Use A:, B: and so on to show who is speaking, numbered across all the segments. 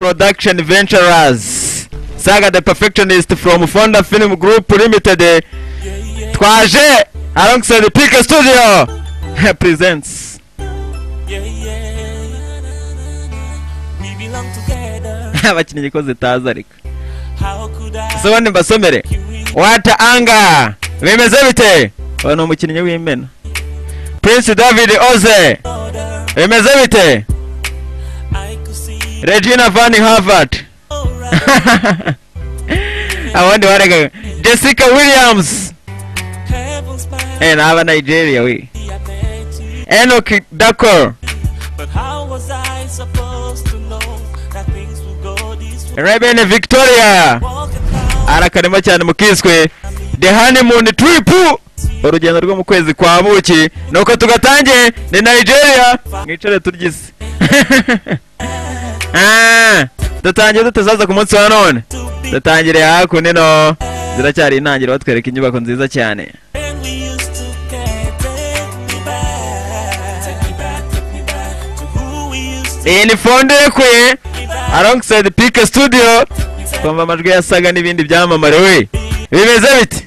A: Production Ventures, Saga the Perfectionist from Fonda Film Group Limited, twaje alongside PK Studio presents. Abakinnyi ko zitaza ariko so mbasomere. Wata Anga bimeze bite? Uwo ni umukinnyi w'imena. Prince David Oze bimeze bite? Regina Van Harvard, abandi barega Jessica Williams, n'aba Nigeria we, Enoch Dakor, Reben Victoria arakarema cyane mukiswe The Honeymoon Trip, urugendo rwo mu kwezi kwa buki. Nuko tugatangiye ni Nigeria, mwicare turyise. Dutangiye dutazaza ku munsi wa none, dutangire hakuno no ziracyari intangiriro, batwereka inyubako nziza cyane. Iyi ni fonde kwe alongside PK Studio, twumva amajwi yasaga n'ibindi byamamare we. Bimeze bite?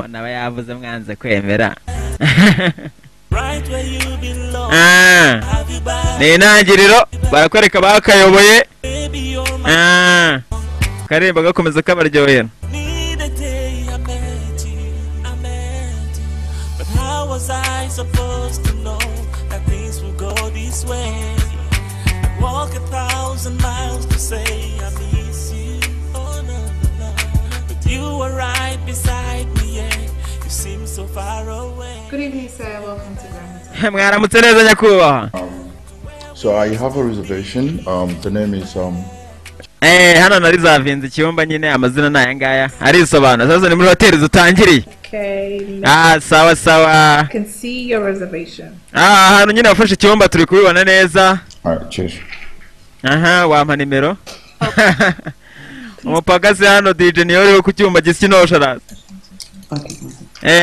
A: Naba yavuze mwanze kwemera. Ni intangiriro, barakwereka bakayoboye. Karemba gakomeza kabaryohera.
B: Good evening, sir. Welcome to Grand Hotel.
A: Mwaramutse neza nyakubahwa.
C: So I have a reservation. The name is
A: hano narizavinze icyumba nyine, amazina ni aya ngaya arisobanura. Sasa ni muri hoteli dutangiriye.
B: Okay.
A: Sawa sawa.
B: I can see your reservation.
A: Ahantu nyine wafashe icyumba turi kubibona neza.
C: Alright, cheers.
A: Aha, wampa nimero. Umupagasi hano DJ niyo uri ku cyuma gisa inosharaza.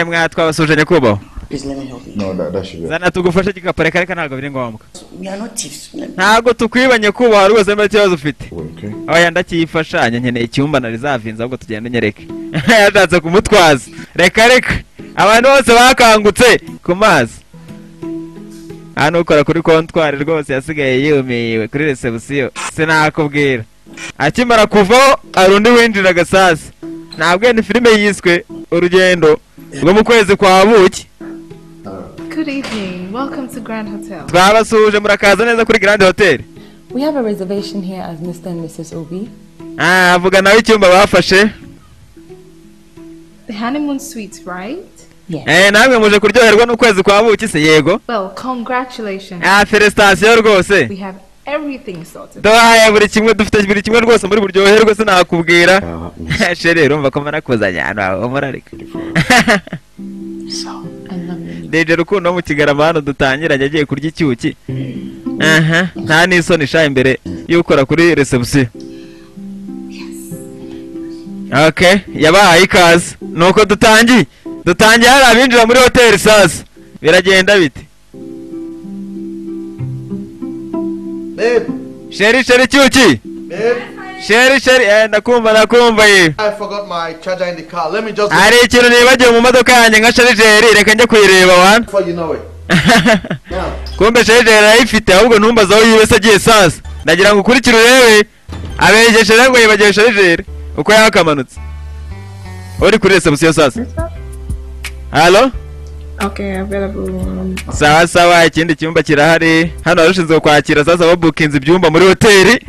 A: Mwatwabasuje nyakubahwa. Zana tugufashe kikapareka, reka ntabwo biri ngombwa. Ntabwo tukwiba nyakubahwa rwose, mba ikibazo ufite. Oya ndacyifashanya, nkeneye icyumba narizavinze, ahubwo tugenda unyereke. Yashatse kumutwaza. Reka reka, abantu bose bakangutse ku mazi. Hano ukora kuri kontwari rwose yasigaye yumiwe kuri reception, sinakubwira. Akimara kuvaho hari undi winjira agasasa. Ntabwo ni filime yiswe urugendo rwo mu kwezi kwa buki.
B: Good evening. Welcome to Grand Hotel.
A: Twabasuhuje, murakaza neza kuri Grand Hotel.
D: We have a reservation here as Mr. and Mrs. Obi.
A: Avuga nawe icyumba bafashe.
B: The honeymoon suite, right?
D: Yes.
A: Namwe muje kuryoherwa n'ukwezi kwa buki se? Yego.
B: Well, congratulations.
A: Félicitations rwose.
B: We have everything sorted.
A: Duhaye buri kimwe, dufite buri kimwe rwose, muri buryoherwe sinakubwira. Chérie, urumva ko marakuzanya hano aho murareka.
D: So, I love you.
A: DJ Rukundo mu Kigarama hano dutangiranye agiye kurya icyuki. Nta n'isoni sha imbere y'ukora kuri reception. Okay, yabahaye ikaze. Nuko dutangiye. Dutangiye hari abinjira muri hoteli sasa. Biragenda bite?
E: Babe.
A: Chérie, chérie cyuki.
E: Babe.
A: Chérie, chérie, ndakumva ndakumva ye.
E: I forgot my charger in the car. Let me just.
A: Hari ikintu nibagiwe mu modoka yanjye nka charger, reka njye kuyireba wana.
E: Before you know it. Now.
A: Kumbe charger arayifite, ahubwo ntumbaze aho yiwe se agiye sasa. Ndagira ngo ukurikire urebe. Abegeshe ngo yibagiwe charger uko yakamanutse. Uri kuri reception sasa. Hello?
B: Okay, available room.
A: Sawa sawa, ikindi cyumba kirahari. Hano arushinzwe kwakira sasa babukinze ibyumba muri hoteli.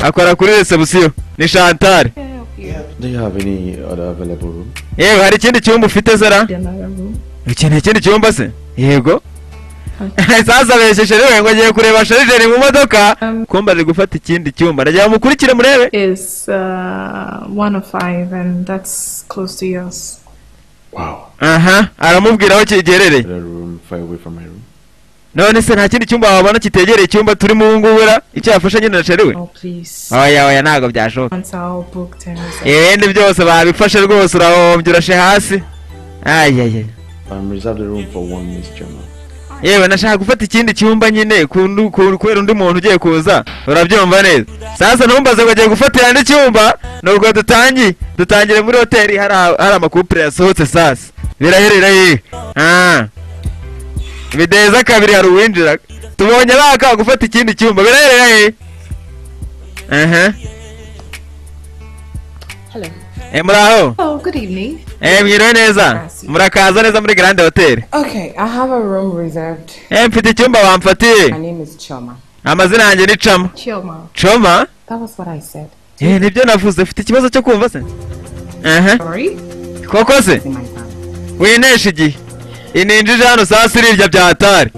A: Akora kuri reception ni Chantal.
F: Do you have any other available room?
A: Yewe hari ikindi cyumba ufite zera? Ukeneye ikindi cyumba se? Yego. Sasa besheje rero ngo ngiye kureba charger mu modoka, kumba ari gufata ikindi cyumba. Ndagira mukurikire murebe.
B: Is 105 and that's close to yours.
F: Wow.
A: Aramubwira aho kigerereye.
F: Room far away from my room.
A: None se nta kindi cyumba wabona kitegereye icyumba turimo ubu ngubu ra? Icyo yafashe nyine na chéri we.
B: Oh, please.
A: Oya, oya, ntabwo byashoboka.
B: Once all booked and reserved.
A: Ibindi byose babifashe rwose, urahombye, urashe hasi, ayayaya.
F: I'm reserved a room for one Miss Gemma.
A: Yewe, nashaka gufata ikindi cyumba nyine kubera undi muntu ugiye kuza, urabyumva neza. Sasa ntumbaze ngo agiye gufatira andi cyumba. Nubwo dutangiye, dutangire muri hoteli, hari amacouple yasohotse. Sasa biraherera ye. Ah, bideza kabiri, hari uwinjira, tubonye baka gufata ikindi cyumba, biraherera he? Aha.
D: Hello.
A: Eh, muraho.
B: Oh, good evening.
A: Eh, mwiriwe neza, murakaza neza muri Grande Hotel.
D: Okay, I have a room reserved.
A: Eh, mfite icyumba bamfatiye.
D: My name is Choma.
A: Amazina yanjye ni Chama.
B: Chioma.
A: Choma.
D: That was what I said.
A: Eh, nibyo navuze. Ufite ikibazo cyo kumva se? Aha.
B: Sorry?
A: Koko se?
D: In my time.
A: Winesha igihe ininjije hano saa sita, irya bya hatari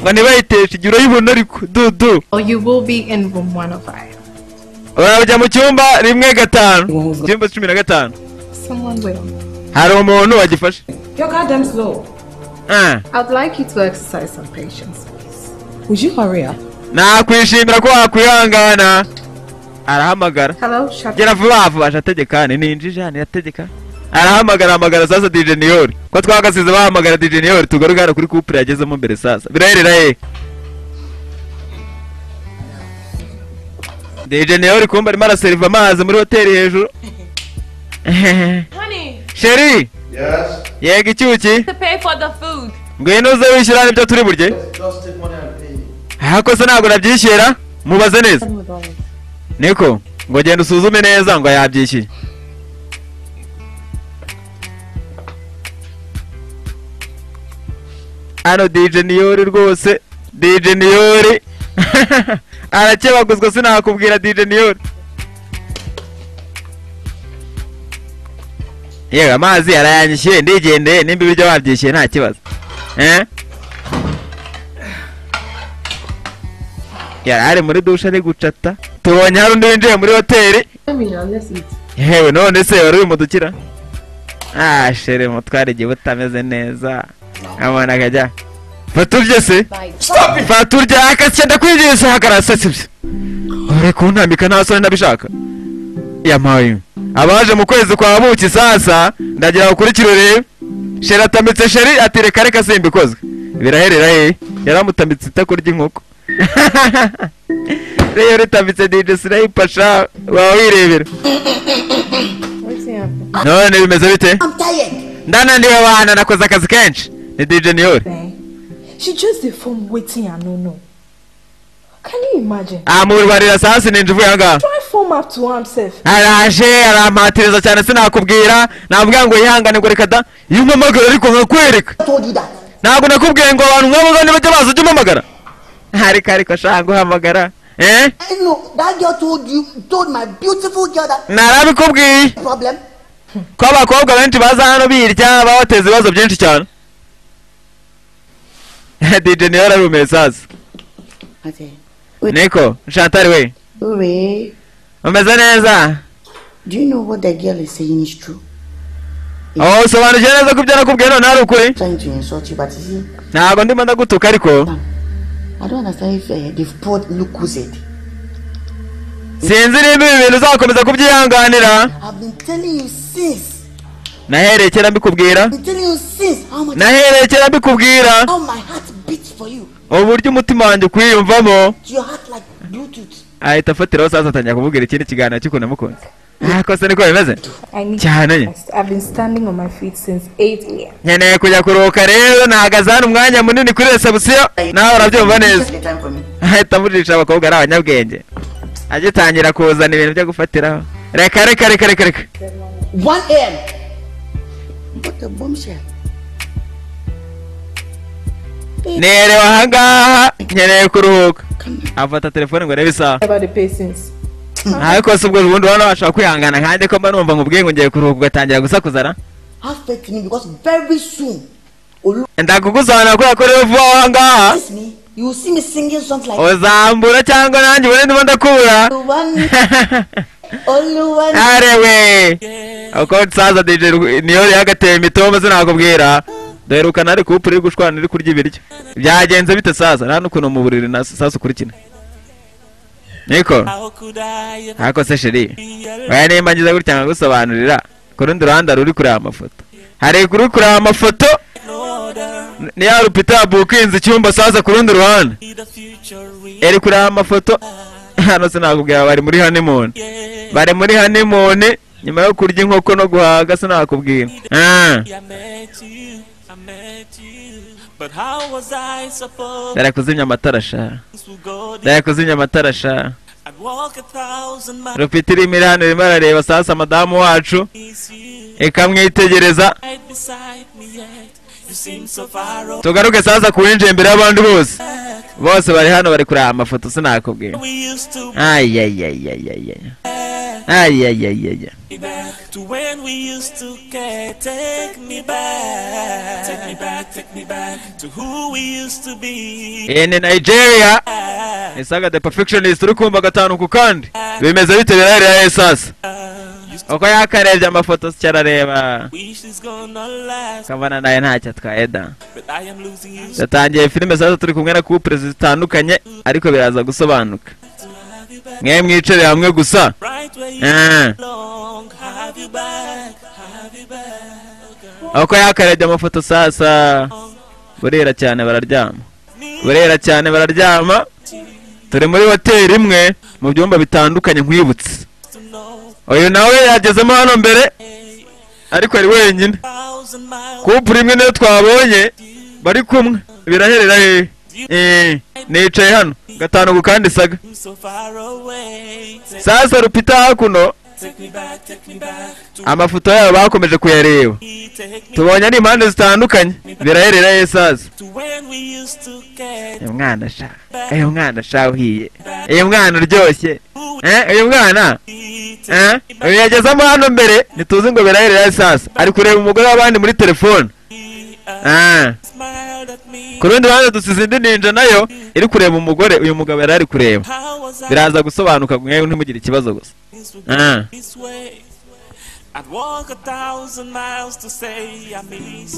A: ngo ntibayiteshe igihe, urayibona ariko dudu.
B: Oh, you will be in room 105.
A: Urajya mu cyumba 15, icyumba 15.
B: Someone will.
A: Hari umuntu wagifashe.
D: You're goddamn slow.
A: Ah.
B: I'd like you to exercise some patience, please.
D: Would you hurry up?
A: Nakwishimira ko wakwihangana. Arahamagara.
B: Hello, Shut.
A: Gera vuba vuba, aje ategeka, ni ninjije hano irategeka. Arahamagara, hamagara sasa DJ Niyori ko twagasize bahamagara DJ Niyori. Tugaruke hano kuri couple yagezemo mbere. Sasa biraherera he? DJ Niyori kumba arimo araseriva amazi muri hoteli hejuru.
G: Honey,
A: Chéri.
E: Yes.
A: Yego, icyuki.
G: To pay for the food.
A: Ngwino uze wishyura n'ibyo turi burye.
E: Just take money and pay.
A: Ariko se ntabwo nabyishyura? Mubaze neza. Niko ngo genda usuzume neza ngo yabyishyuye. Hano DJ Niyori rwose, DJ Niyori arakebaguzwa, sinakubwira. DJ Niyori, yewe, amazi arayanyishyuye, ndigendeye. Nimba ibiryo wabyishyuye nta kibazo, eh. Yari ari muri douche ari gucata, tubonye hari undi winjiye muri hoteli.
D: Let me now, let's eat.
A: Yewe, none se wari uri mu dukira? Ah, chéri, mutware igihe utameze neza abona akajya fata urye se, fata urye. Akasya, ndakwigisha, hagarara se. Sibyo, uri kuntambika, nta soni, ntabishaka. Yampaye abaje mu kwezi kwa buki. Sasa ndagira ngo ukurikire urebe. Chéri atamitse chéri ati reka reka, simbikozwe. Biraherera he? Yaramutamitse itako ry'inkoko rero ritamitse. DJ Sniper waba wirebera.
D: What's happening?
A: None bimeze bite?
H: I'm tired.
A: Ndananiwe wana, nakoze akazi kenshi. Ni DJ Niyori.
B: She just dey form wetin I no know. Can you imagine?
A: Amurwarira sasa, ninje uvuye ahangaha.
B: Try form up to am sef.
A: Araje arampatiriza cyane, sinakubwira. Nabwira ngo yihangane, ngo reka da. Iyo umpamagara ariko nkakwereka.
H: I told you that.
A: Ntabwo nakubwiye ngo abantu nk'abo ngabo nibajya baza ujye umpamagara? Ariko ashaka guhamagara, eh.
H: I know that girl told you, told my beautiful girl that
A: Narabikubwiye
H: problem.
A: ko abakobwa benshi baza hano birya babateza ibibazo byinshi cyane. DJ niyo ararumiye sasa.
H: Okay.
A: Niko Chantal we.
H: Ure,
A: umeze neza?
H: Do you know what that girl is saying is true?
A: Oh, usobanukiwe neza ko ibyo nakubwiye none ari ukuri?
H: Trying to insult you, but you see,
A: Ntabwo ndimo ndagutuka ariko
H: I don't understand if they've poured Lucozade.
A: Sinzi niba ibi bintu uzakomeza kubyihanganira.
H: I've been telling you since.
A: Nahereye kera mbikubwira.
H: I've been telling you since how much
A: Nahereye kera mbikubwira
H: how my heart beats for you.
A: uburyo umutima wanjye ukwiyumvamo.
H: Your heart like Bluetooth.
A: Ahita afatiraho sasa, atangira kumubwira ikindi kiganiro cy'ukuntu amukunze. Ariko se niko bimeze?
B: I need
A: Cyane.
B: rest. I've been standing on my feet since 8 a.m.
A: Nkeneye kujya kuruhuka rero, nahagaze hano umwanya munini kuri reception, nawe urabyumva neza.
H: The time for me.
A: Ahita amujirisha, abakobwa ari abanyabwenge, agitangira kuzana ibintu byo gufatiraho, reka reka reka reka reka.
H: 1 a.m. What a bombshell.
A: Nerewe ahangaha, nkeneye kuruhuka. Afata telefone ngo arebe isaha.
B: About the patience.
A: Ariko se ubwo ubundi urabona washobora kwihangana nkanjye, ko mba numva nkubwiye ngo ngiye kuruhuka ugatangira gusakuzana?
H: Have faith in me because very soon, Olu,
A: Ndakugusobanura kubera ko rero vuba aha ngaha
H: miss me. You will see me singing songs like
A: uzambura cyangwa nanjye ubone ndimo ndakubura.
H: Oluwan, Oluwan.
A: Arewe, uko nsaza DJ niyo yagateye imitombo, sinakubwira. Duherukana ari couple iri gushwana iri kurya ibiryo. Byagenze bite sasa? Nta n'ukuntu mu buriri na sasa ukurikina. Niko. Hako se chérie. Oya nimba ngize gutya nkagusobanurira. Ku rundi ruhande ruri kureba amafoto. Hari kuri kureba amafoto. Ni ya Rupita bukinze icyumba sasa ku rundi ruhande. Eri kureba amafoto. Hano sinakubwira bari muri honeymoon. Bari muri honeymoon nyuma yo kurya inkoko no guhaga sinakubwira. Dara kuzimya amatara sha. Dara kuzimya amatara sha. Rupita irimo hano irimo arareba sasa madamu wacu ikamwitegereza. Tugaruke sasa kuwinjira imbere y'abandi bose. Bose bari hano bari kureba amafoto sinakubwira. Ay ay ay ay ay. Ay ay ay ay.
G: To when we used to care, take me back, take me back, take me back to who we used to be.
A: In Nigeria, Isaga the perfectionist uri kumva gatanu ku kandi bimeze bite birahera sasa. Uko yakarebye amafoto cyarareba kabana naye ntacyo atwaye da. Yatangiye filime sasa turi kumwe na couple zitandukanye ariko biraza gusobanuka. Mwe mwicare hamwe gusa. Uko yakarebye amafoto sasa burera cyane bararyama. Burera cyane bararyama. Turi muri hoteli imwe mu byumba bitandukanye nkwibutse. Uyu nawe yagezemo hano mbere ariko ari wenyine. Couple imwe niyo twabonye bari kumwe biraherera he. Nicaye hano gatanu ku kandi saga. Sasa Rupita hakuno amafoto yabo bakomeje kuyareba. Tubonye ari impande zitandukanye biraherera he sasa. Uyu mwana sha, uyu mwana sha uhiye, uyu mwana uryoshye, uyu mwana uyu yagezemo hano mbere ntituzi ngo biraherera he sasa. Ari kureba umugore w'abandi muri telefone. Ku rundi ruhande dusize indi ninja nayo iri kureba umugore uyu mugabo yari ari kureba. Biraza gusobanuka mwe ntimugire ikibazo gusa.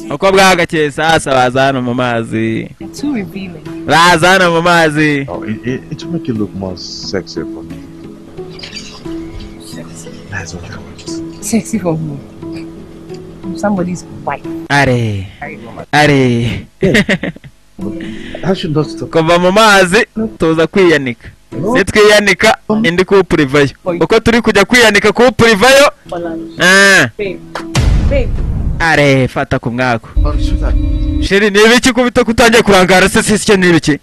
A: Uko bwagakeye sasa baza hano mu mazi. Baza hano mu mazi.
C: It will make you look more sexy for me. That's what I want.
D: Sexy for who? I'm somebody's wife.
A: Are. Are.
C: I should not stop.
A: Kuva mu mazi tuza kwiyanika. Nitwiyanika indi couple ivayo. Uko turi kujya kwiyanika couple ivayo. Are fata ku mwako. Sheri ni ibiki kubita kutangiye kurangara se se ni ibiki?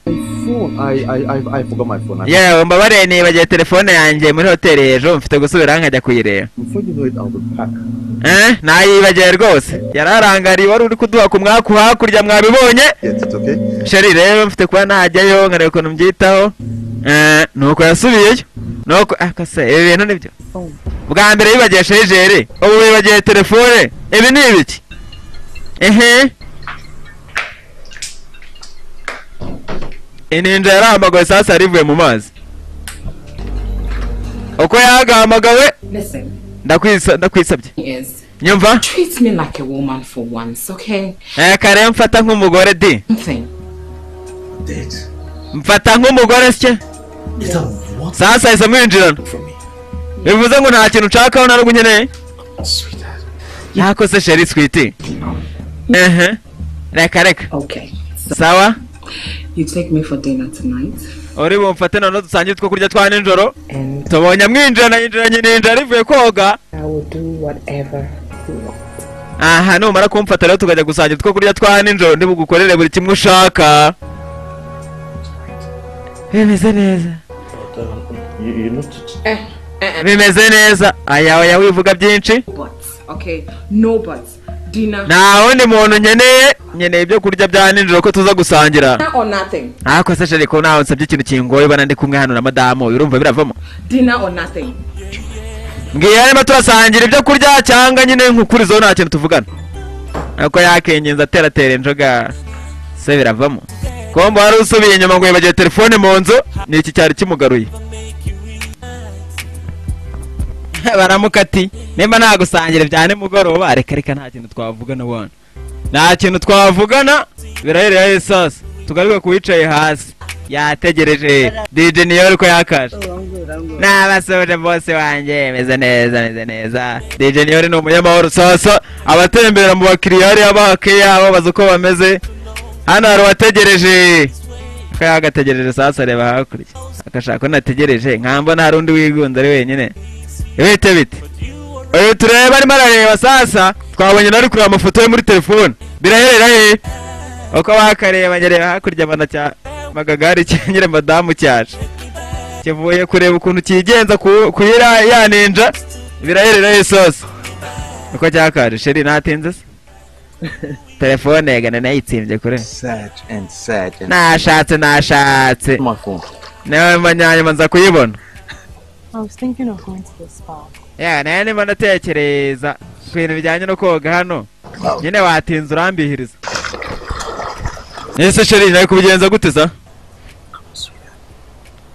F: I forgot my phone.
A: Yewe mbabare nibagiye telefone yanjye muri hoteli ejo mfite gusubira nkajya kuyireba.
F: Before you know it, I'll be back.
A: Nayibagiye rwose. Yararangariye wari uri kuduha ku mwaku hakurya mwabibonye.
C: Yes, it's okay.
A: Sheri rero mfite kuba najyayo nkareba ukuntu mbyitaho. Nuko yasubiyeyo. Nuko akase ibi bintu nibyo. Bwa mbere yibagiye shejere, ubu wibagiye telefone. Ibi ni ibiki? Ininja yarahamagawe sasa yarivuye mu mazi. Uko yagahamagawe. Ndakwisabye. Nyumva?
D: Treat me like a woman for once, okay?
A: Kare mfata nk'umugore di. Mfata nk'umugore se. Sasa isa mwinjirana. Bivuze ngo nta kintu nshakaho nta n'ubwo nkeneye. Yako se chérie sweetie. Reka reka.
D: Okay.
A: Sawa?
D: You take me for dinner tonight.
A: Uri bumfate none dusangire two kurya twa nijoro. Tubonye mwinjirana yinjiranye ninja rivuye koga.
D: I will do whatever you want.
A: Aha numara kumfata rero tukajya gusangira two kurya twa nijoro ndibugukorere buri kimwe ushaka. Bimeze neza. Bimeze neza. Aya oya wivuga byinshi.
D: Okay, no buts. Dinner.
A: Nta wundi muntu nkeneye ibyo kurya bya nijoro ko tuza gusangira.
D: Or nothing.
A: Ariko se chérie ko nawe nsabye ikintu kingoye bana ndi kumwe hano na madamu urumva biravamo.
D: Dinner or nothing.
A: Ngiye arimo turasangira ibyo kurya cyangwa nyine nkukurizo nta kintu tuvugana. Ariko yakengenza atera injoga se biravamo. Kombo wari usubiye inyuma ngo yibagiwe telefone mu nzu ni iki cyari kimugaruye. Baramukati nimba nagusangira bya nimugoroba reka reka nta kintu twavugana wana. Nta kintu twavugana. Biraherera sasa, tugaruke kuwicaye hasi yategereje DJ niyo ariko yakaje. Nabasoje bose wanjye, meze neza, meze neza. DJ niyo ni umunyamahoro. Sasa abatembera mu bakiriya hariya bakeya babaza uko bameze. Hano hari uwategereje, kayagategereje. Sasa reba hakurya, akashaka ko nategereje nkambona hari undi wigunze ari wenyine. Bite bite? Uyu tureba arimo arareba. Sasa twabonye nari kureba amafoto ye muri telefone. Biraherera he? Uko bakareba, ngereba hakurya, mbona cya magagari cyanyire madamu cyaje kivuye kureba ukuntu kigenza kuyira ya ninja. Biraherera he? Sasa uko cyakaje, chéri, natinze se? Telefone yegana nayitsimbye kure.
F: Search and search and
A: Nashatse, nashatse.
F: My phone.
A: Nawe manyanya nza kuyibona.
D: I was thinking of going to the spa.
A: Ya, nayo ndimo ndatekereza ku bintu bijyanye no koga hano nyine. Watinze urambihiriza. Ese chéri, nawe kubigenza gute sa?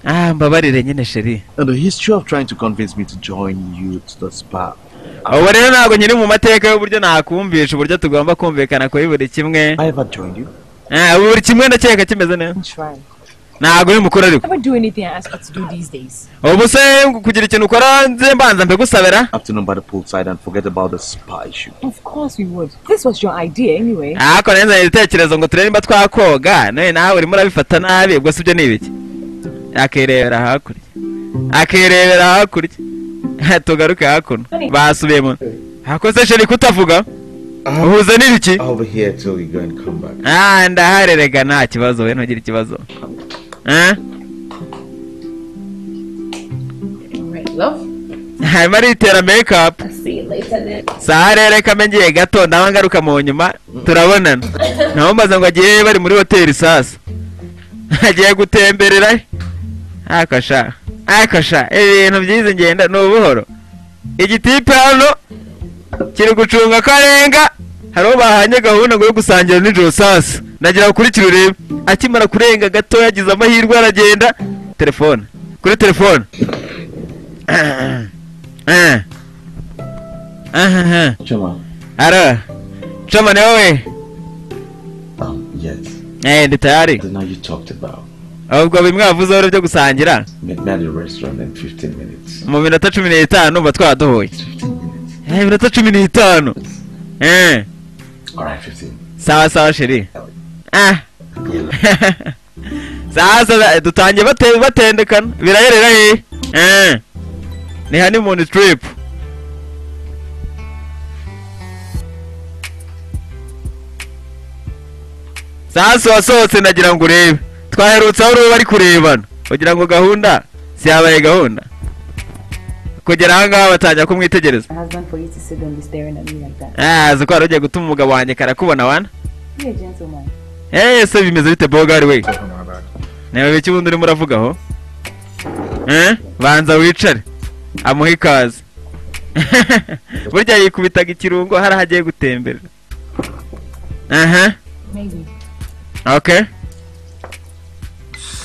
A: Ah, mbabarire nyine, chéri.
F: And the history of trying to convince me to join you to the spa.
A: Ubu rero ntabwo nyiri mu mateka y'uburyo nakumvisha uburyo tugomba kumvikana kuri buri kimwe.
F: I ever joined you?
A: Ah, buri kimwe ndakeka kimeze neza.
D: Try.
A: Ntabwo uri mukuru ariko.
D: Never do anything I ask you to do these days.
A: Ubu se kugira ikintu ukora nze mbanza mbigusabira?
F: Afternoon by the poolside and forget about the spa issue.
D: Of course we would. This was your idea anyway.
A: Ariko nari nzanye ibitekerezo ngo turebe nimba twakoga, none nawe urimo urabifata nabi. Ubwo si byo ni ibiki? Akirebera hakurya, akirebera hakurya. Tugaruke hakuno, basubiye mu hakoze. Chéri, kutavuga uhuze n'ibiki?
C: I'll be here till you go and come back.
A: Ah, ndaharerega, nta kibazo, we ntugire ikibazo, eh.
B: Alright, love.
A: Hanyuma aritera make up.
B: I'll see you later then.
A: Saha rero, reka mbe ngiye gato, ndaba ngaruka mu nyuma turabonana. Naho mbaza ngo agiye, bari muri hoteli. Sasa agiye gutemberera. Akasha, akasha, ibintu byizi ngenda ni ubuhoro. Igitipe hano kiri gucunga karenga, hari uwo bahanye gahunda ngo yo gusangira nijoro. Sasa ndagira ukurikire urebe. Akimara kurenga gato, yagize amahirwe aragenda. Telefone kuri telefone. Ah.
F: Chama.
A: Ara Chama, ni wowe?
F: Yes.
A: Eh, ndi tayari.
F: The night you talked about.
A: Ahubwo bimwe wavuze rero byo gusangira.
F: Meet me at the restaurant in 15 minutes.
A: Mu minota 15 uba twaduhuye.
F: 15 minutes.
A: Eh, minota 15, eh.
F: All right, 15.
A: Sawa sawa, chéri. Ah, sasa dutangiye batendekana. Biraherera he? Eh, ni honeymoon trip. Sasa wasohotse, ndagira ngo urebe twaherutse aho bari kurebana kugira ngo gahunda siyabaye gahunda. Kugera aha ngaha batangira kumwitegereza.
D: My husband for you to sit and be staring at me like that.
A: Ah, uzi ko wari ugiye gutuma umugabo wanjye karakubona wana.
D: Be a gentleman.
A: Eh, se bimeze bite, bogari we? Niba biki ubundi urimo uravugaho? Eh, banza wicare, amuhe ikaze. Burya yikubitaga ikirungo hari aho agiye gutembera. Aha.
D: Maybe.
A: Okay.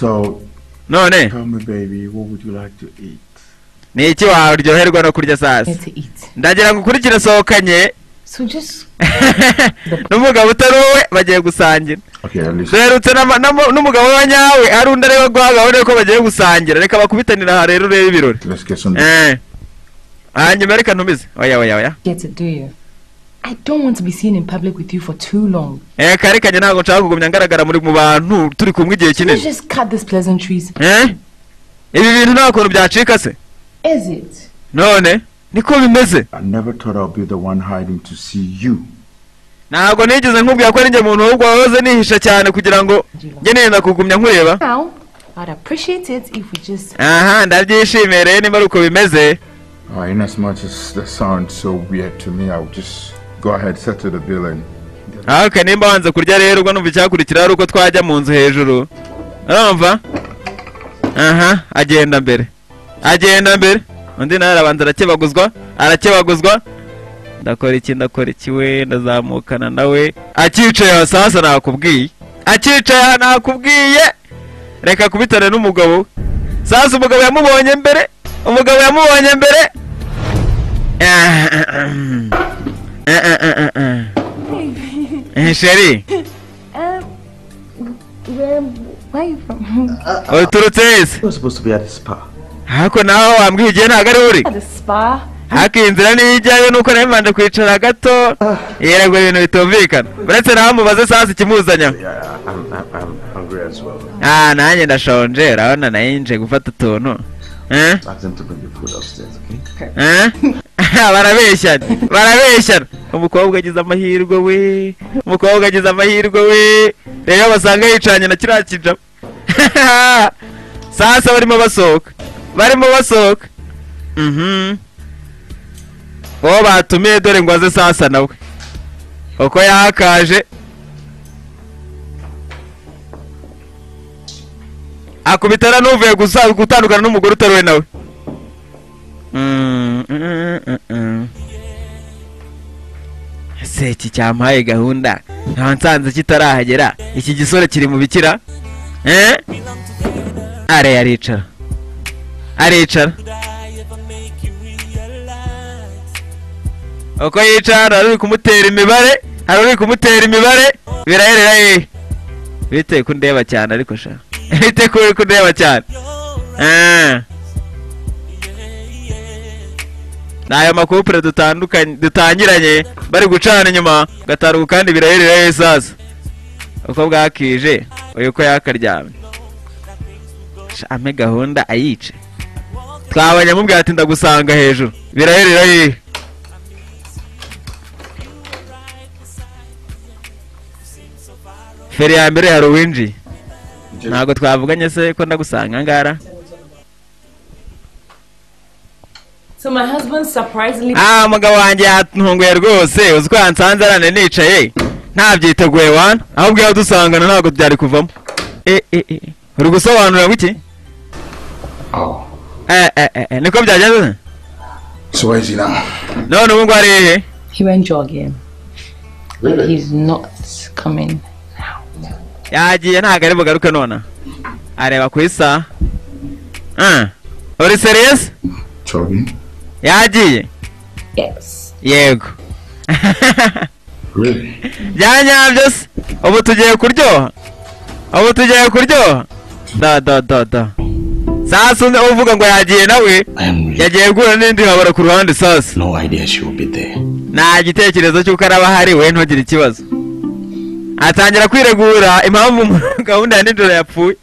C: So,
A: None
C: tell me, baby, what would you like to eat?
A: Ni iki waryoherwa no kurya sasa?
D: Here to eat.
A: Ndagira ngo ukurikire, sohokanye
D: So just
A: n'umugabo utari wowe, bagiye gusangira.
C: Okay, at least.
A: Duherutse n'umugabo wa nyawe, hari undi areba guha gahunda yuko bagiye gusangira. Reka bakubitanira aha rero, urebe ibirori.
C: Let's get some.
A: Eh, hanyuma reka ntumize. Oya, oya, oya.
D: get it, do you? I don't want to be seen in public with you for too long.
A: Eh, kare kanye ntabwo nshaka kugumya ngaragara muri mu bantu turi kumwe igihe
D: Let's
A: kinini.
D: just cut these pleasantries.
A: Eh, ibi bintu nta kuntu byacika se?
D: Is it?
A: None niko bimeze.
C: I never thought I'd be the one hiding to see you.
A: Ntabwo nigeze nkubwira ko ari njye muntu ahubwo wahoze nihisha cyane kugira ngo njye nenda kugumya nkureba.
D: Now, I'd appreciate it if we just
A: Aha, ndabyishimiye rero niba ari uko bimeze.
C: In as much as that sounds so weird to me, I'll just go ahead, settle the bill and.
A: Okay, nimba wanze kurya rero, ubwo numva icyakurikira ari uko twajya mu nzu hejuru, urumva? Aha, agenda mbere, agenda mbere. Undi nawe arabanza arakebaguzwa, arakebaguzwa. Ndakora iki, ndakora iki we? Ndazamukana nawe akicaye aho. Sasa nakubwiye, akicaye aha nakubwiye, reka kubitane n'umugabo we. Sasa umugabo yamubonye mbere, umugabo yamubonye mbere. Ah, ah, ah, ah, ah, ah. Chérie.
D: Where are you from?
A: Uturutse hese?
F: We're supposed to be at the spa.
A: Hako naho wambwiye igihe ntabwo ari uri.
D: At the spa.
A: Hako iyi nzira niyo ijyayo nuko nayo mbanje kwicara gato. Yerego ibintu bitumvikana. Uretse naho mubaze sasa ikimuzanya.
F: I'm hungry as well.
A: Ah, nanjye ndashonje, urabona nayinje gufata utuntu. Eh?
F: Ask them to bring the food upstairs, okay?
A: Eh? Barabeshyana, barabeshyana. Umukobwa agize amahirwe we, umukobwa agize amahirwe we. Rero basanga yicanye na kiriya kijama. Sasa barimo basohoka, barimo basohoka. Uwo batumiye dore ngo aze sasa nawe. Uko yakaje akubitana n'uvuye gusa gutandukana n'umugore utari we nawe. Ese iki cyampaye gahunda nta nsanze kitarahagera, iki gisore kiri mu bikira. Are aricara, aricara. Uko yicara ari kumutera imibare, ari kumutera imibare, biraherera hehe? Bite kundeba cyane ariko sha. Bite kuri kundeba cyane. Nayo makupure dutandukanye dutangiranye bari gucana inyuma gataruka kandi biraherera hehe sasa? Uko bwakije uyu ko yakaryamye. Ame gahunda ayice. Twabanye mubwira ati ndagusanga hejuru. Biraherera hehe? Feri ya mbere hari uwinjiye. Ntabwo twavuganye se ko ndagusanga ngara.
D: So my husband surprisingly
A: umugabo wanjye yatunguye rwose, uzi ko yansanze arane nicaye ntabyiteguye wana, ahubwo iyo dusangana ntabwo byari kuvamo. Uri gusobanura iki? Niko byagenze.
C: So where is he now?
A: None ubu ngo ari hehe?
D: He went jogging. But he's not coming now.
A: Yagiye ntabwo ari bugaruke nona. Areba ku isaha. Uri serious?
C: Jogging?
A: Yagiye?
D: Yes.
A: Yego.
C: Really?
A: Byanyabyo se. Ubu tugiye kuryoha. Ubu tugiye kuryoha. Da da da da. Sasa uvuga ngo yagiye nawe. Yagiye guhura n'indi habara ku ruhande sasa.
F: No idea she will be there.
A: Nta gitekerezo cy'uko araba hari we ntugire ikibazo. Atangira kwiregura impamvu gahunda ya nijoro yapfuye.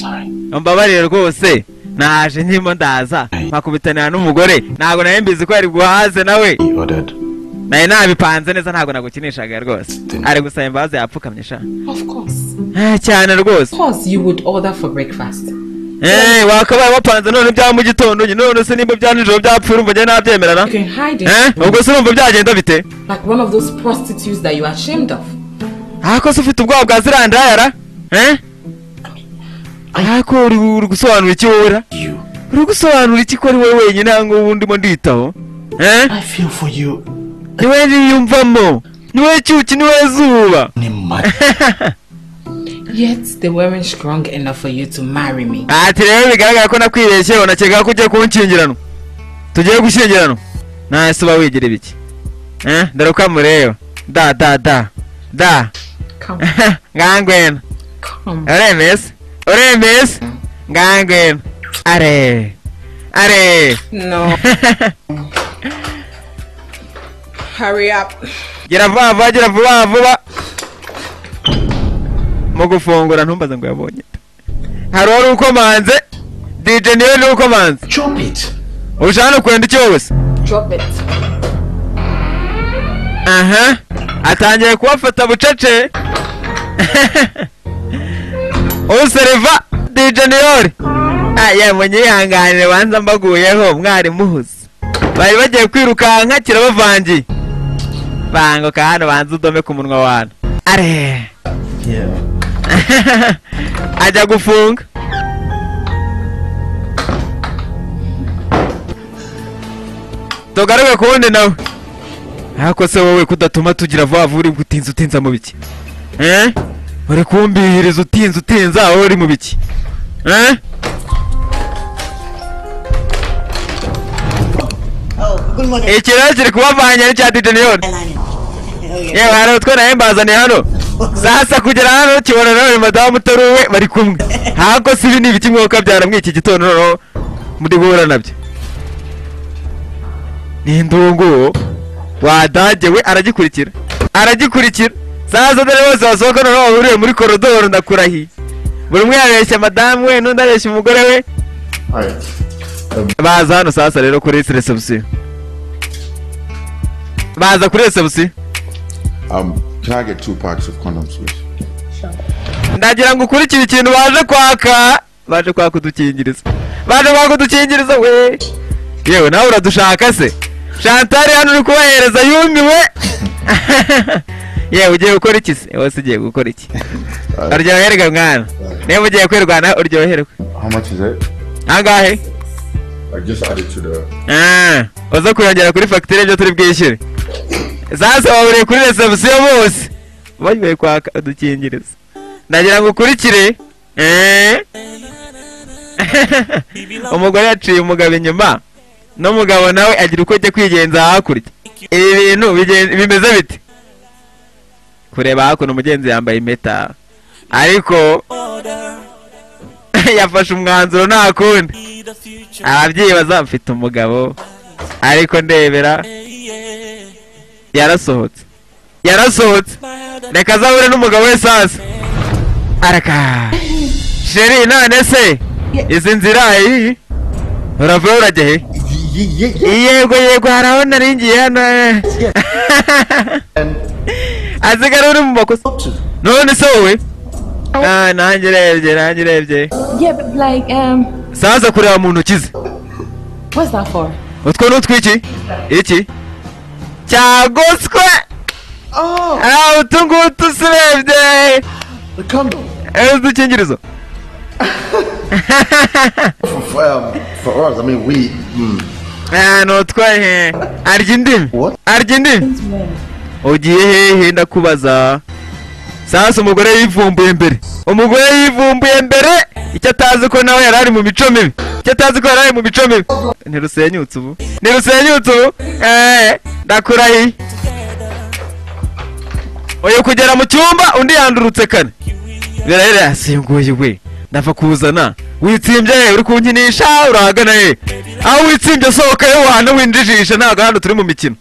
F: Sorry.
A: Mbabarire rwose. Naje nkimo ndaza nkakubitanira n'umugore ntabwo nari mbizi ko yari guhaze nawe. Naye nabipanze neza ntabwo nagukinishaga rwose. Ari gusaba imbabazi yapfukamye sha.
D: Of course.
A: Cyane rwose.
D: Of course you would order for breakfast.
A: Wakabaye wapanze none bya mu gitondo none se nimba bya nijoro byapfuye urumva njye nabyemerana. Ubwo se urumva byagenda bite?
D: Like one of those prostitutes that you are ashamed of.
A: Ako se ufite ubwoba bwa zirandayara? Ako uri gusobanura iki wowe? Uri gusobanura iki ko ari wowe wenyine ngo ubundi ndimo nditaho?
F: I feel for you.
A: Niwe niyumvamo. Niwe cyuki niwe zuba.
D: Yet they weren't strong enough for you to marry me.
A: Ati rero bigaragara ko nakwibeshye unakeka ko ugiye kunshyingiranwa. Tugiye gushyingiranwa. Nahise uba wigira ibiki? Dore uko amureba. Da da da. Da. Ngangwena. Uremeye se? Uremeye se? Ngangwena. Are. Are.
D: No. Hurry up.
A: Gira vuba vuba, gira vuba vuba. Mu gufungura ntumbaze ngo yabonye. Hari wari ukomanze. DJ niwe ni ukomanze.
F: Drop it.
A: Ushaka kwenda iki wowe se?
D: Drop it.
A: Aha. Atangiye kubafata bucece. Usereva DJ Niyori. Aya munyihanganire banza mbaguyeho mwari muhuze. Bari bagiye kwirukanka kirabavangiye. Bango hano banza udome ku munwa wana. Are.
F: Yeah.
A: Ajya gufunga. Tugaruke kuwundi nawe. Ariko se wowe kudatuma tugira vuba vuba uri gutinza utinza mu biki? Uri kumbihiriza utinza utinza wowe uri mu biki?
H: Oh, good morning.
A: Ikirere kiri kubavanya n'icya DJ Niyori. Yewe, hari utwo nawe mbazaniye hano. Sasa kugera hano kibona nawe madamu utari uwe bari kumwe. Hako si ibi ni ibiki mwuka byara muri iki gitondo noneho muri guhura nabyo? Ni indungu wadage we, aragikurikira, aragikurikira. Sasa dore bose basohoka noneho bahuriye muri korodoro. Ndakurahiye, buri umwe yabeshya madamu we n'undi areshya umugore we. Baza hano sasa rero kuri reception, baza kuri reception.
C: Can I get two packs of condoms, please?
A: Ndagira ngo ukurikire ikintu baje kwaka. Baje kwaka udukingirizo, baje kwaka udukingirizo we. Yewe, nawe uradushaka se? Chantal hano uri kubahereza yumiwe. Yewe, ugiye gukora iki se? Wose ugiye gukora iki? Uryoherwe mwana, niba ugiye kwirwana uryoherwe.
C: How much is it?
A: Angahe?
C: I just added to the.
A: Ah, uza kuyongera kuri fagitire ibyo turi bwishyure. Sasa bahuriye kuri reception bose bagiye kwaka udukingirizo. Ndagira ngo ukurikire. Umugore yaciye umugabo inyuma, n'umugabo nawe agira uko ajya kwigenza hakurya. Ibi bintu bimeze bite? Kureba hakuno, umugenzi yambaye impeta, ariko yafashe umwanzuro, nta kundi. Arabyibaza, mfite umugabo ariko ndebera. Yarasohotse, yarasohotse. Reka azahure n'umugabo we. Sasa araka chéri, none se izi nzira iyi uravuye urajya he? Yego yego, hari aho naringiye hano. Asigara uri mu makosa. None se wowe? Ah, nanjye urebye, nanjye urebye.
D: Yeah, but like,
A: Sasa kureba mu ntoki ze.
D: What's that for?
A: Utwo ni utwiki? Iki cyagoswe.
F: Oh,
A: ah, utu ngutu urebye.
F: The condom.
A: Udukingirizo.
F: For us, I mean, we.
A: Ah, ni utwo he? Arya indimi.
F: What?
A: Arya indimi. Ugiye hehe ndakubaza? Sasa umugore yivumbuye mbere, umugore yivumbuye mbere. Icyo atazi ko nawe yari ari mu mico mibi, icyo atazi ko yari ari mu mico mibi. Ntirusenyutse ubu, ntirusenyutse ubu. Ndakurahiye, uyu kugera mu cyumba undi yandurutse kane. Birahera yasimbuye we. Ndava kuzana witsimbye he? Uri kunkinisha? Urahagana he? Aho witsimbye sohoka yo wana winjijisha, ntabwo hano turi mu mikino.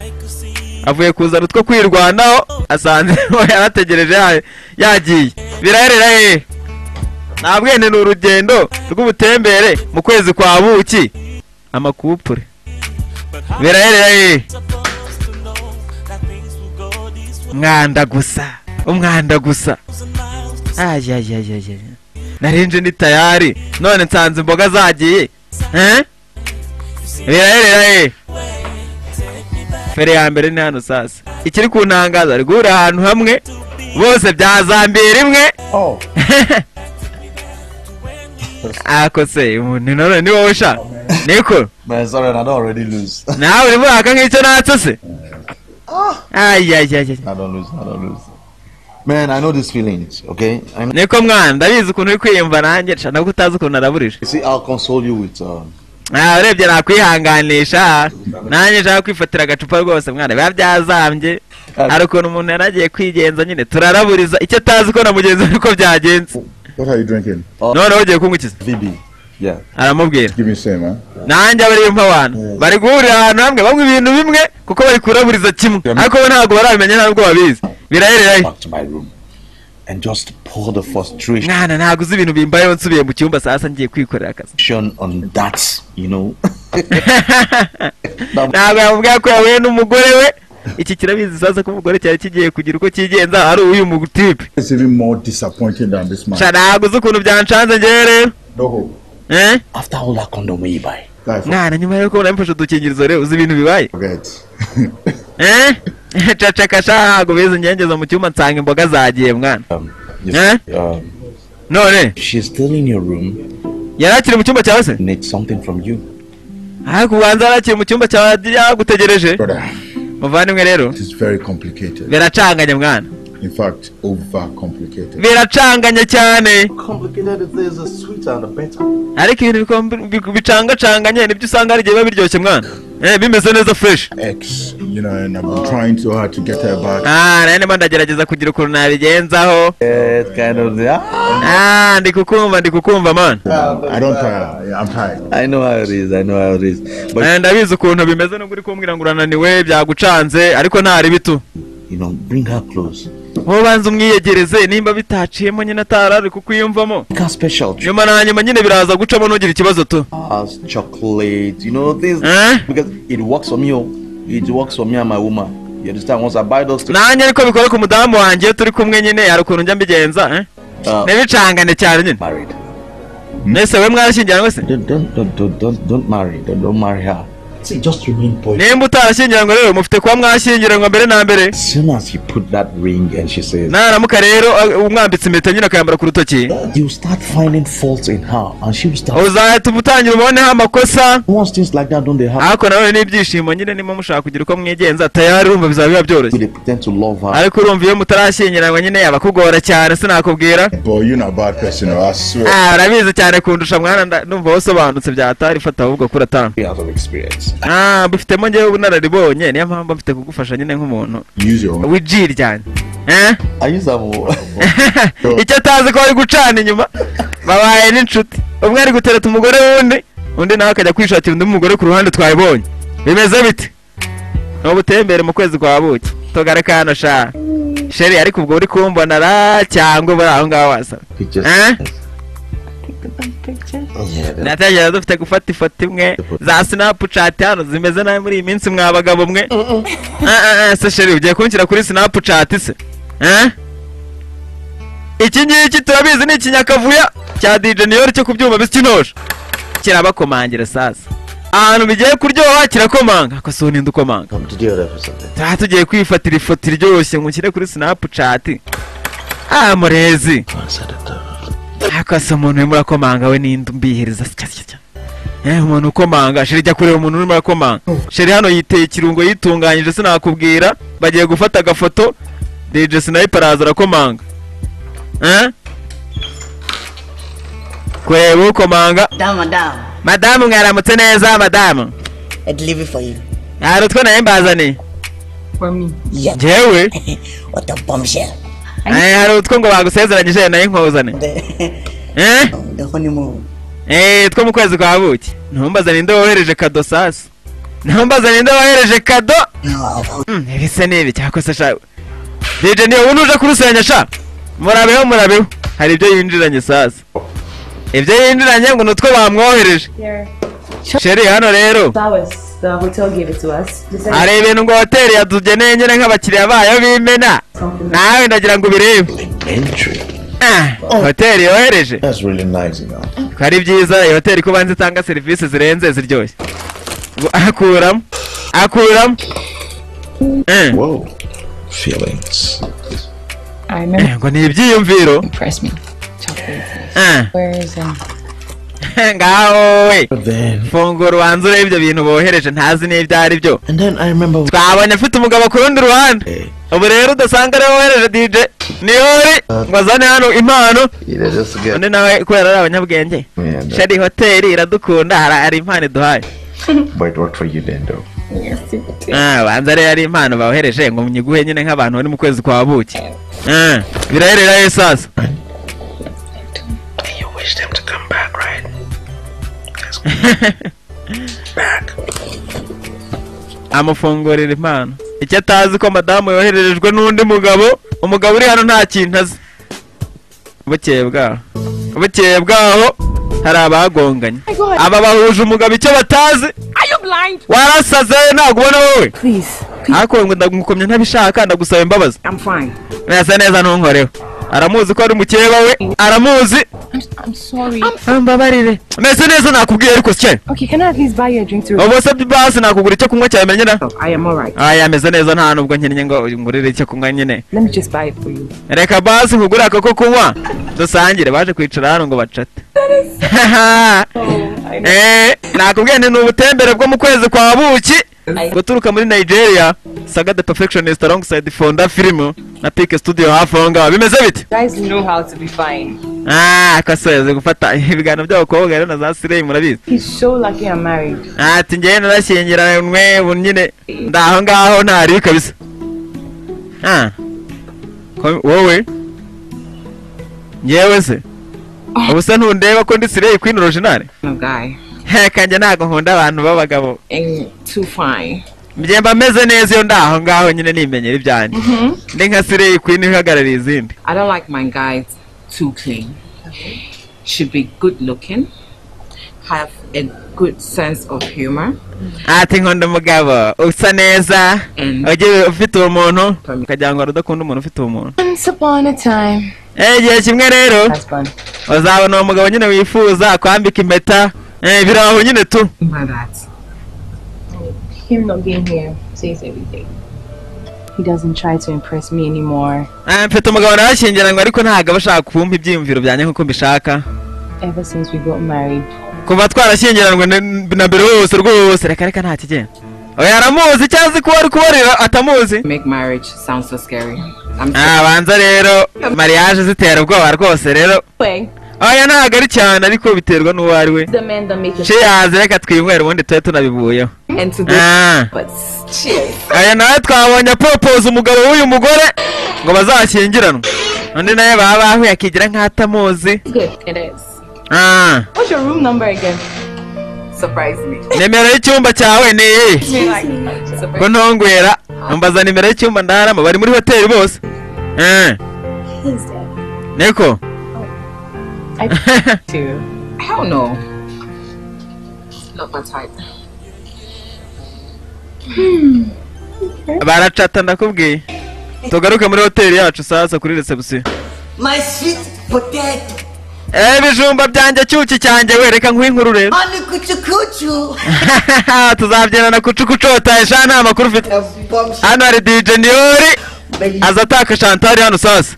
A: Avuye kuzana utwo kwirwanaho, asanze yarategereje yagiye. Biraherera he? Nta bwene, ni urugendo rw'ubutembere mu kwezi kwa buki amakupure. Biraherera he? Umwanda gusa, umwanda gusa. Ayayayaya, narinje ni tayari none nsanze imboga zagiye. Eh, biraherera he? Feri ya mbere ni hano. Sasa ikiri kuntangaza, ari guhura ahantu hamwe bose byazambiye rimwe.
F: Oh.
A: Ako se umuntu none ni wowe sha niko?
F: Man, sorry, I don't already lose.
A: Nawe uri mwaka nk'icyo natse se? Ayayayaya.
F: I don't lose, I don't lose. Man, I know these feelings, okay? I know.
A: Niko mwana, ndabizi ukuntu uri kwiyumva nanjye sha, nabwo utazi ukuntu naraburije.
F: You see, I'll console you with
A: Ah, urebye nakwihanganisha, nanjye nshaka kwifatira agacupa rwose mwana, biba byazambye. Hari ukuntu umuntu yaragiye kwigenza nyine turaraburiza, icyo atazi ko na mugenzi we uko byagenze.
C: What are you drinking?
A: Noneho ugiye kunywa iki?
F: VB. Yeah.
A: Aramubwira.
C: Give me same, huh?
A: Nanjye aba ariyo mpabana. Bari guhurira ahantu hamwe banywa ibintu bimwe kuko bari kuraburiza kimwe, ariko bo ntabwo barabimenya, ntabwo babizi. Birahererayo.
F: Back to my room and just pour the frustration
A: Mwana, ntabwo uzi ibintu bimbayeho. Nsubiye mu cyumba sasa ngiye kwikorera akazi.
F: on that.
A: Ntabwo yamubwira ko yahuye n'umugore we. Iki kirabizi sasa ko umugore cyari kigiye kugira uko cyigenza ari uyu mutipe.
C: It's even more disappointing than this man.
A: Sha, ntabwo uzi ukuntu byanshanze njyewe rero.
C: No hope.
A: Eh.
F: After all that condom we buy.
C: Guy,
A: Mwana, nyuma yuko namufashe udukingirizo rero, uzi ibintu bibaye?
C: forget.
A: Eh, cacaka sha, ntabwo bizi. Ngengeza mu cyumba nsanga imboga zagiye mwana.
F: Yes,
A: Eh? None
F: she's still in your room.
A: Yari akiri mu cyumba cyawe se?
F: Needs something from you.
A: Ariko ubanza yari akiri mu cyumba cyawe yagutegereje.
C: Brother,
A: Muvandimwe rero,
C: it is very complicated.
A: biracanganye mwana.
C: In fact, over complicated.
A: Biracanganye cyane.
F: Complicated if there's a sweeter and a better.
A: Ariko ibintu bicangacanganye nibyo usanga hari igihe biba biryoshye mwana. Bimeze neza fresh.
C: Ex, you know, and I'm trying so hard to get her back.
A: Ah, nari ndimo ndagerageza kugira ukuntu nabigenzaho.
F: Yeah, it's kind of the,
A: Ah, ndi kukumva man.
C: I don't tire. Yeah, I'm tired.
F: I know how it is. I know how it is. But
A: Ndabizi ukuntu bimeze, nubwo uri kumbwira ngo urananiwe, byagucanze, ariko ntari bitu.
F: Bring her close.
A: Wowe banza umwiyegereze, nimba bitaciyemo nyine atarari kukwiyumvamo.
F: Make her special.
A: Nyuma na nyuma nyine biraza gucamo, ntugire ikibazo tu.
F: Us, chocolate, things.
A: Eh?
F: Because it works for me. Oh. It works for me and my woman. You understand? Once I buy those things,
A: Nanjye ariko bikora ku mudamu wanjye iyo turi kumwe nyine, hari ukuntu njya mbigenza, eh? Ntibicangane cyane nyine.
F: Married.
A: Nese we mwarashyingiranywe se?
F: Don't, don't, don't, don't, don't, don't marry. Don't marry her. See, just remain boy.
A: Nimba utarashyingiranywe rero, mufite kuba mwashyingiranywe mbere na mbere.
F: As soon as you put that ring and she says,
A: Naramuka rero umwambitse impeta nyine akayambara ku rutoki,
F: you start finding faults in her and she will start.
A: Uzahita utangira uboneho amakosa.
F: Once things like that don't they happen?
A: Ariko nanone n'ibyishimo nyine, niba mushaka kugira uko mwigenza, tayari urumva bizaba biba byoroshye.
F: They pretend to love her.
A: Ariko urumva iyo mutarashyingiranywe nyine abakugora cyane, sinakubwira.
C: Boy, you're not a bad person, I swear.
A: Ah, urabizi cyane kundusha mwana, ndumva wasobanutse byatari fata ahubwo kuratanga.
F: Out of experience.
A: Ah, mbifitemo njyewe ubunararibonye, niyo mpamvu mfite kugufasha nyine nk'umuntu
C: Use your own.
A: w'iji ryanjye, eh.
F: I use them all.
A: Icyo atazi ko bari gucana inyuma, babaye n'inshuti, umwe ari gutereta umugore w'undi, undi nawe akajya kwishakira undi mugore ku ruhande. Twabibonye bimeze bite? Ni ubutembere mu kwezi kwa buki. Tugaruka hano sha chérie, ariko ubwo uri kumbona ra cyangwa buri aho ngaho wasa?
F: Pictures.
A: Eh?
D: Take the best pictures.
F: Yeah.
A: Natekereza dufite gufata ifoto imwe za Snapchat hano zimeze nabi muri iyi minsi, mwa bagabo mwe. Ah, ah, ah, se chérie, ugiye kunshyira kuri Snapchat se, eh? Iki ngiki turabizi ni ikinyakavuya cya DJ Niyori cyo kubyuma bisa kinoje kirabakomangira. Sasa ahantu bigiye kuryoha kirakomanga, ako si ninde ukomanga?
F: Come to the other for something.
A: Tuba tugiye kwifatira ifoto iryoshye ngo nshyire kuri Snapchat. Ah, murezi ariko se umuntu urimo urakomanga we ninde umbihiriza? Sya sya sya. Umuntu ukomanga, chérie, jya kureba umuntu urimo urakomanga. Chérie hano yiteye ikirungo, yitunganyije, sinakubwira. Bagiye gufata agafoto. DJ Sniper araza arakomanga, eh, kureba ukomanga.
H: Madam, madam.
A: Madamu, mwaramutse neza madamu.
H: I deliver for you.
A: Hari utwo nawe mbazaniye.
D: For me.
H: Yeah.
A: Njyewe.
H: What a bombshell.
A: Hari utwo ngo bagusezeranyije nayo nkuzane. Eh.
H: The honeymoon.
A: Two mu kwezi kwa buki. Ntumbaze ninde wohereje kado sasa. Ntumbaze ninde wohereje kado. Ibise nibi cyakoze sha. DJ niyo ubu uje kurusenya sha. Murabeho, murabeho. Hari ibyo yinjiranye sasa. Ibyo yinjiranye ngo nutwo bamwohereje.
B: Here.
A: Chérie, hano rero.
B: Flowers. The hotel gave it to us. They said
A: Hari ibintu ngo hoteli yatugeneye nyine nk'abakiriya bayo b'imena. Nawe ndagira ngo ubirebe.
F: Entry.
A: Ah, hoteli yohereje.
F: That's really nice.
A: Ko ari byiza iyi hoteli, ko ubanza itanga serivisi zirenze ziryoshye. Ngo akuramo akuramo.
F: Whoa. Feelings.
D: I remember.
A: Ngo ni ibyiyumviro.
D: Impress me. Chocolates. Where's
A: Ngaho we.
F: Then
A: Fungura ubanza urebe ibyo bintu bohereje, ntazi n'ibyo ari byo.
F: And then I remember
A: Twabonye afite umugabo ku rundi ruhande. Ubu rero udasanga ariwe wohereje DJ Niyori ngo azane hano impano.
F: Just to get
A: Undi nawe kubera ari abanyabwenge.
F: Yeah,
A: Chérie, hoteli iradukunda, hari impano iduhaye.
F: But it worked for you then though.
D: Yes, it did.
A: Ah, banza rero ari impano bohereje ngo nyiguhe nyine nk'abantu bari mu kwezi kwa buki. Ah, biraherera he sasa?
F: And you wish them to come back, right? Back.
A: Amufungurira impano, icyo atazi ko madamu yohererejwe n'undi mugabo. Umugabo uri hano nta kintu azi. Bukeye bwaho hari abagonganye, aba bahuje umugabo icyo batazi.
B: Are you blind?
A: Warasaze, ntabwo ubona wowe?
B: Please.
A: Ariko ngo ndagukomye ntabishaka, ndagusaba imbabazi.
B: I'm fine.
A: Birasa neza, ntunkoreho. Aramuzi ko ari mukeba we, aramuzi.
D: I'm sorry.
A: Mbabarire, meze neza nakubwiye, ariko sike.
B: Okay, can I at least buy you a drink to
A: Ubu se basi nakugura icyo kunywa cyawe menyera?
B: I am alright.
A: Aya, ameze neza, nta nubwo nkennye ngo ngurire icyo kunywa nyine.
B: Let me just buy it for you.
A: Reka basi nkugure ako ko kunywa dusangire. Baje kwicara hano ngo bacate. Nakubwiye nti ni ubutembere bwo mu kwezi kwa buki. Guturuka muri Nigeria, Saga the Perfectionist alongside Fonda Film na Peak Studio hafi aho ngaho. Bimeze bite?
D: Guys know how to be fine.
A: Ah, kasoze gufata ibiganiro by'abakobwa rero na za Sirey murabizi.
D: He's so lucky I'm married.
A: Ati njyewe narashyingiranywe ubu nyine ndaho ngaho ntari kabisa. Ah. Wowe? Njyewe se? Ubu se ntundeba ko ndi Sirey Queen original?
D: No guy.
A: Kanjye ntago nkunda abantu b'abagabo.
D: Too fine.
A: Njye mba meze neza iyo ndaho ngaho nyine nimenyera ibyanjye. Ndi nka Sirey Queen ihagarariye izindi.
D: I don't like my guys too clean. Should be good looking, have a good sense of humor.
A: Ati nkunda umugabo usa neza, ugiye ufite ubumuntu, ukagira ngo udakunda umuntu ufite ubumuntu.
D: Once upon a time.
A: Igihe kimwe rero uzabona uwo mugabo nyine wifuza kwambika impeta, biraho nyine tu.
D: Him not being here says everything. He doesn't try to impress me anymore.
A: Mfite umugabo narashyingiranywe ariko ntabwo aba ashaka kumpa ibyiyumviro byanjye nkuko mbishaka.
D: Ever since we got married.
A: Kuva twarashyingiranywe na mbere hose rwose reka reka nta kigenda. Oya aramuzi cyangwa ko ari kubarira atamuzi.
D: Make marriage sound so scary.
A: Banza rero mariage zitera ubwoba rwose rero. Oya ntabwo ari cyane ariko biterwa n'uwo ari we. Cheers, reka twinywere ubundi tube tunabivuyeho. Aya nawe twabonye propose umugabo w'uyu mugore ngo bazashyingiranwe. Undi nawe baba bahuye akigira nk'atamuzi.
B: What's your room number again?
D: Surprise me.
A: Nimero y'icyumba cyawe ni iyi. Ko ntongwera ambaza nimero y'icyumba ndaramo bari muri hoteli bose. Niko.
D: I do. Hell no. Not my type.
A: Baracata ndakubwiye. Tugaruke muri hoteli yacu sasa kuri reception.
H: My sweet potato.
A: Ibijumba byanjye cyuki cyanjye wereka nk'inkuru rero.
H: Ani kucu kucu.
A: Tuzabyinana kucu kucota esha nta makuru ufite. Hano hari DJ Niori aza ataka Chantal hano sasa.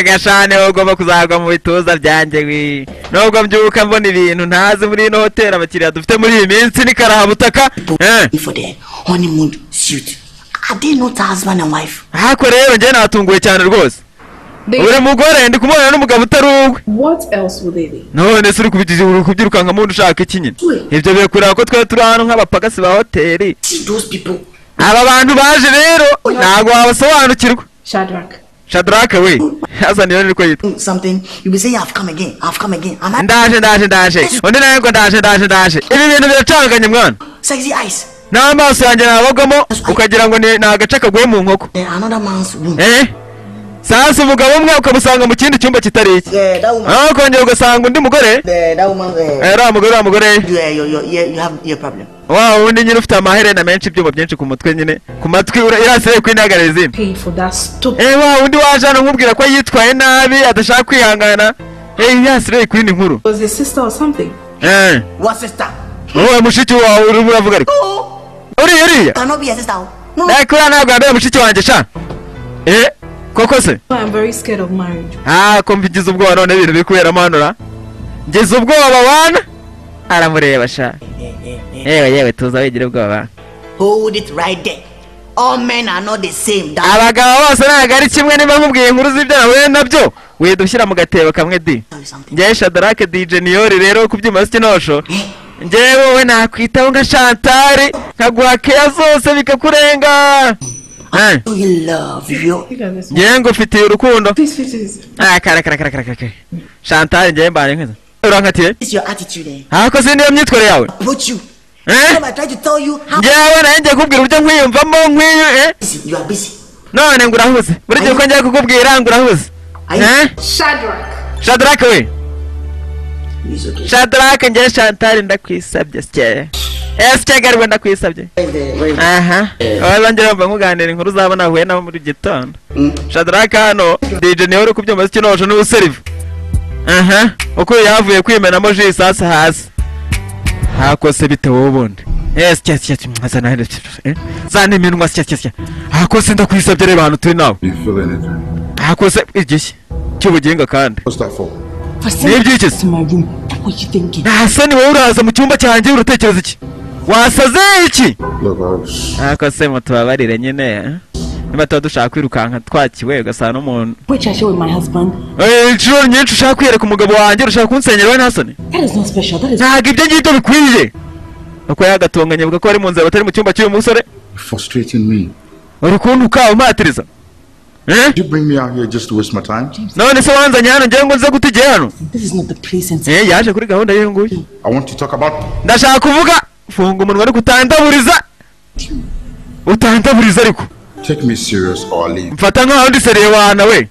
A: Gashane ugomba kuzagwa mu bituza byanjye wi. Nubwo mbyuka mbona ibintu ntazi muri ino hoteli abakiriya dufite muri iyi minsi ni karahabutaka.
H: For the honeymoon suit. Are they not husband and wife?
A: Hako rero njye natunguwe cyane rwose. Uri mugore ndi kumubona n'umugabo utari uwe.
B: What else would they be?
A: None se uri kubyirukanka muntu ushaka iki nyine? Ibyo bikurira ko twe turi hano nk'abapagasi ba hoteli. Aba bantu baje rero ntago wabasobanukirwa.
B: Shadrach.
A: Shadrach we. Hasa niyo niko yitwa.
H: Something you will say I've come again. I've come again.
A: Ndaje ndaje ndaje. Undi nawe ngo ndaje ndaje ndaje. Ibi bintu biracanganye mwana.
H: Sexy eyes.
A: N'amaso yanjye nabagamo ukagira ngo ni agace kaguye mu nkoko.
H: Another man's room.
A: Sasa umugabo umwe ukamusanga mu kindi cyumba kitari iki. Aho ukongera ugasanga undi mugore. Uriya mugore uriya mugore. Wa wundi nyine ufite amaherena menshi ibyuma byinshi ku mutwe nyine ku matwi irasire kwinagarira izindi. Wa wundi waje hano nkubwira ko yitwaye nabi adashaka kwihangana. Yasire kwini nkuru.
B: Was your sister or something?
H: What sister?
A: Wowe mushiki wawe urimo uravuga ariko. Uriya uriya.
H: Cannot be a sister.
A: Reka uriya ntabwo yambaye mushiki wanjye sha. Koko se?
B: I'm very scared of marriage.
A: Ko mbigize ubwoba none ibintu biri kuberamo hano ra. Ngize ubwoba wana. Aramureba sha. Yewe yewe tuza wigira ubwoba.
H: Hold it right there. All men are not the same.
A: Abagabo bose ntabwo ari kimwe niba nkubwiye inkuru z'ibyo nahuye nabyo. Widushyira mu gatebo kamwe di. Njye Shadrach DJ Niori rero ku byuma by'ikinosho. Njye wowe nakwitaho nka Chantal nkaguha care zose bikakurenga. Njye ngufitiye urukundo. Kara kara kara kara kara. Chantal njye mbanye nkiza. Urankatiye? Hako se niyo myitwarire yawe? Njyewe nawe ngiye kukubwira uburyo nkwiyumvamo nkwiyu. None ngo urahuze. Buri gihe uko ngiye kukubwira ngo urahuze. Shadrach we. Shadrach njye Chantal ndakwisabye sye. Ese garwe ndakwisabye. Aha. Wabanje mba nkuganira inkuru zabo nahuye nabo muri gitondo. Shadrach hano DJ niwe uri kubyumva kinosho n'userive. Aha. Uko yavuye kwimenamo jus sasa hasi. Hakose bite wowe ubundi. Sye sye zana zana iminwa sye sye. Hakose ndakwisabye reba hano turi nawe. Hakose igishyi cy'ubuginga kandi. Nibyo iki? Nta soni wowe uraza mu cyumba cyanjye uratekereza iki? Wasaze iki?
C: Look, I was.
A: Ariko se mutubabarire nyine, niba tuba dushaka kwirukanka twakiwe ugasanga n'umuntu.
H: Which I share with my husband.
A: Inshuro nyinshi ushaka kwiyereka umugabo wanjye, urashaka kunsenyera we, nta soni?
H: That is not special. That is.
A: Ntabwo ibyo ngibyo bikwiye. Uko yagatonganye avuga ko ari mu nzira, batari mu cyumba cy'uyu musore.
C: You're frustrating me.
A: Uri kuntuka umpatiriza. Eh?
C: Did you bring me out here just to waste my time?
A: None se wanzanye hano ngira ngo nze guta igihe hano?
H: This is not the place and
A: Yaje kuri gahunda y'uyu nguyu.
C: I want to talk about.
A: Ndashaka kuvuga. Funga umunwa ariko utandaburiza. Utandaburiza ariko.
C: Take me serious or leave.
A: Mfata nkaho ndi sérieux wana we.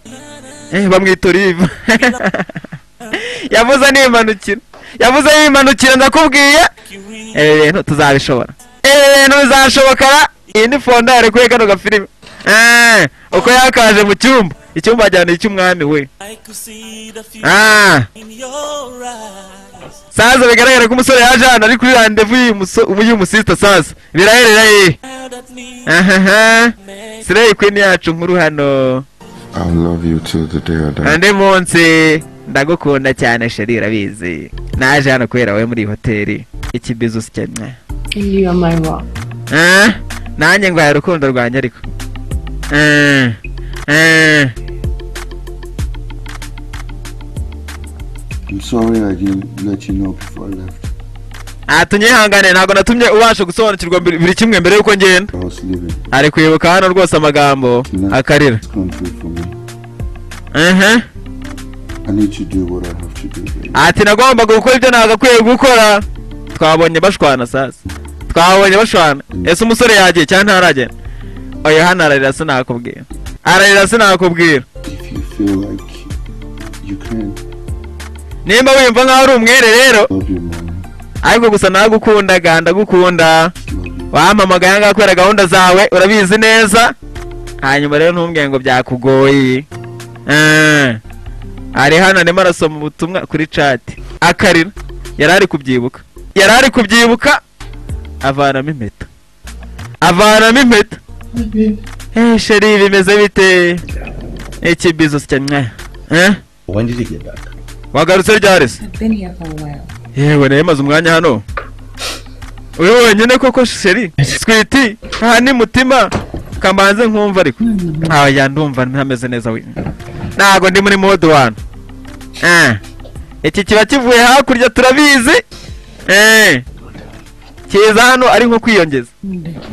A: Bamwita Olive. Yavuze nimanukira. Yavuze yimanukira, ndakubwiye. Ibintu tuzabishobora. Ibintu bizashobokara. Iyi ni fonda yarekuye kano gafilime. Uko yakaje mu cyumba. Icyumba ajyana icy'umwami we.
G: I could see the future in your eyes.
A: Sasa bigaragara ko umusore yaje hano ari kuri rendez-vous y'uyu musista. Sasa biraherera he?
G: Now that me
A: Ahaha. Slay Queen yacu nkuru hano.
C: I'll love you till the day I die.
A: Undi munsi ndagukunda cyane, chérie, urabizi. Naje hano kubera wowe muri iyi hoteli. Ikibizu cyane.
B: And you are my rock.
A: Nanjye ngwaye urukundo rwanjye ariko.
I: I'm sorry I didn't let you know before I left.
A: Ati unyihangane, ntabwo natumye ubasha gusobanukirwa buri kimwe mbere yuko ngenda.
I: I was leaving.
A: Ari kwibuka hano rwose amagambo akarira.
I: This country for me. I need to do what I have to do, baby.
A: Ati nagombaga gukora ibyo nagakwiye gukora. Twabonye bashwana sasa. Twabonye bashwana. Ese umusore yagiye cyangwa ntaragenda? Oya, hano ararira sinakubwira. Ararira sinakubwira.
I: If you feel like you can,
A: Nimba wiyumva nkaho uri umwere rero.
I: love you, mommy.
A: Ariko gusa nagukundaga, ndagukunda.
I: Love you.
A: Wampamagaye ahangaha kubera gahunda zawe, urabizi neza. Hanyuma rero ntumbwiye ngo byakugoye. Ari hano arimo arasoma ubutumwa kuri chat akarira. Yari ari kubyibuka, yari ari kubyibuka. Avanamo impeta, avanamo impeta. Chérie, bimeze bite? Ikibizo cyane, eh?
F: When did you get back?
A: Wagarutse ryari se?
B: I've been here for a while.
A: Yewe, nawe maze umwanya hano uri wenyine koko, chérie sweetie? Aha ni mutima kamanze nkumva, ariko aya ndumva ntameze neza we, ntago ndi muri mood one. Iki kiba kivuye hakurya turabizi, kiza hano ari nko kwiyongeza.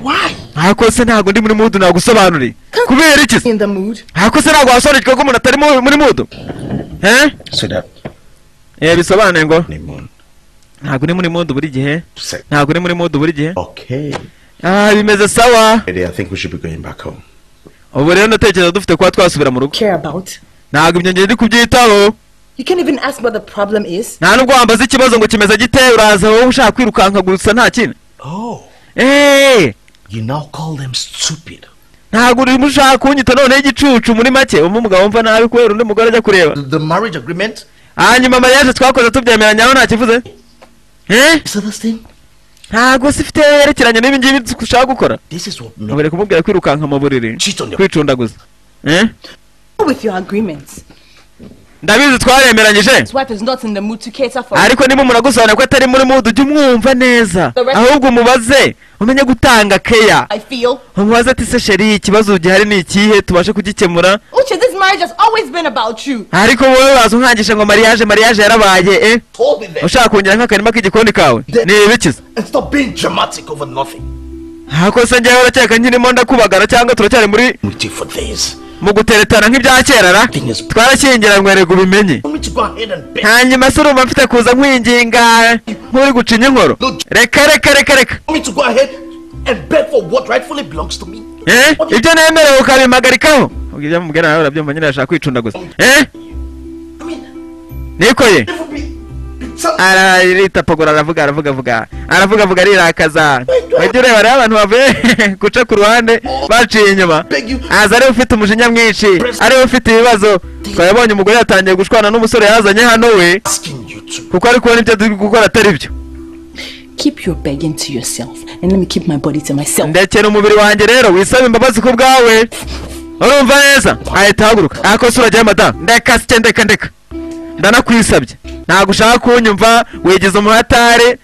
H: Why?
A: Ariko se ntago ndi muri mood, nagusobanuriye kubera iki se?
H: In the mood.
A: Ariko se ntabwo wasobanukirwa ko umuntu atari muri mood, eh?
F: So that
A: Bisobanuye ngo
F: honeymoon.
A: Ntabwo uri muri mood buri gihe.
F: Say,
A: Ntabwo uri muri mood buri gihe.
F: okay.
A: Ah, bimeze sawa.
F: Lady, I think we should be going back home.
A: Ubu rero ndatekereza dufite kuba twasubira mu rugo.
H: Care about.
A: Ntabwo ibyo ngiye ndi kubyitaho.
H: You can't even ask what the problem is.
A: Nta nubwo wambaza ikibazo ngo kimeze gite. Uraza wowe ushaka kwirukanka gusa, nta kindi.
F: Oh, you now call them stupid.
A: Ntabwo urimo ushaka kunyita noneho igicucu. Muri make umva umugabo wumva nabi kubera undi mugore ajya kureba.
F: The marriage agreement?
A: Hanyuma mariage twakoze tubyemeranyaho nta kivuze, eh?
F: Is that this thing?
A: Ntabwo se ifite yerekeranye n'ibi ngibi ushaka gukora?
F: This is what makes
A: Bari kumubwira kwirukanka mu buriri,
F: cheat on your
A: kwicundaguza, eh?
H: With your agreements.
A: Ndabizi twaremeranyije.
H: His wife is not in the mood to cater for.
A: Ariko niba umuntu agusobanura ko atari muri mood, ujye umwumva neza, ahubwo umubaze, umenye gutanga keya.
H: I feel.
A: Umubaze ati: "Se chérie, ikibazo gihari ni ikihe, tubashe kugikemura?"
H: Uche, this marriage has always been about you.
A: Ariko wowe waza unkangisha ngo mariage, mariage yarabaye, eh?
F: Told me that.
A: Ushaka kongera nk'akarima k'igikoni kawe ni ibikiza.
F: And stop being dramatic over nothing.
A: Ariko se njyewe urakeka nkirimo ndakubagara cyangwa turacyari muri
F: With you for this.
A: Mu guteretana nk'ibya kera ra?
F: Thing is,
A: Twarashyingiranywe rega, ubimenye.
F: want me to go ahead and beg.
A: Hanyuma se urumva mfite kuza nkwinginga nk'uri gucinya inkoro? Reka, reka, reka, reka.
F: Want me to go ahead and beg for what rightfully belongs to me?
A: Eh, ibyo nemerewe ukabimpagarikaho? Ubwo ibyo mubwira nawe urabyumva nyine, arashaka kwicunda gusa, eh?
F: I mean,
A: Niko ye.
F: it would be something.
A: Araritapagura, aravuga, aravuga, avuga, aravuga, avuga, arirakaza. Wajya ureba rero abantu bavuye guca ku ruhande baciye inyuma, aza ariwe ufite umujinya mwinshi, ariwe ufite ibibazo. Twabonye umugore yatangiye gushwana n'umusore yazanye hano we,
F: Asking you to.
A: Kuko ari kubona ibyo turi gukora atari byo.
H: Keep your begging to yourself and let me keep my body to myself.
A: Ndekera umubiri wanjye rero, wisaba imbabazi ku bwawe, urumva neza? Ahita ahaguruka. Ariko se urajyayo, madamu? Ndeka sike, ndeka, ndeka, ndanakwisabye. Ntabwo ushaka kunyumva, wigize umuhatari.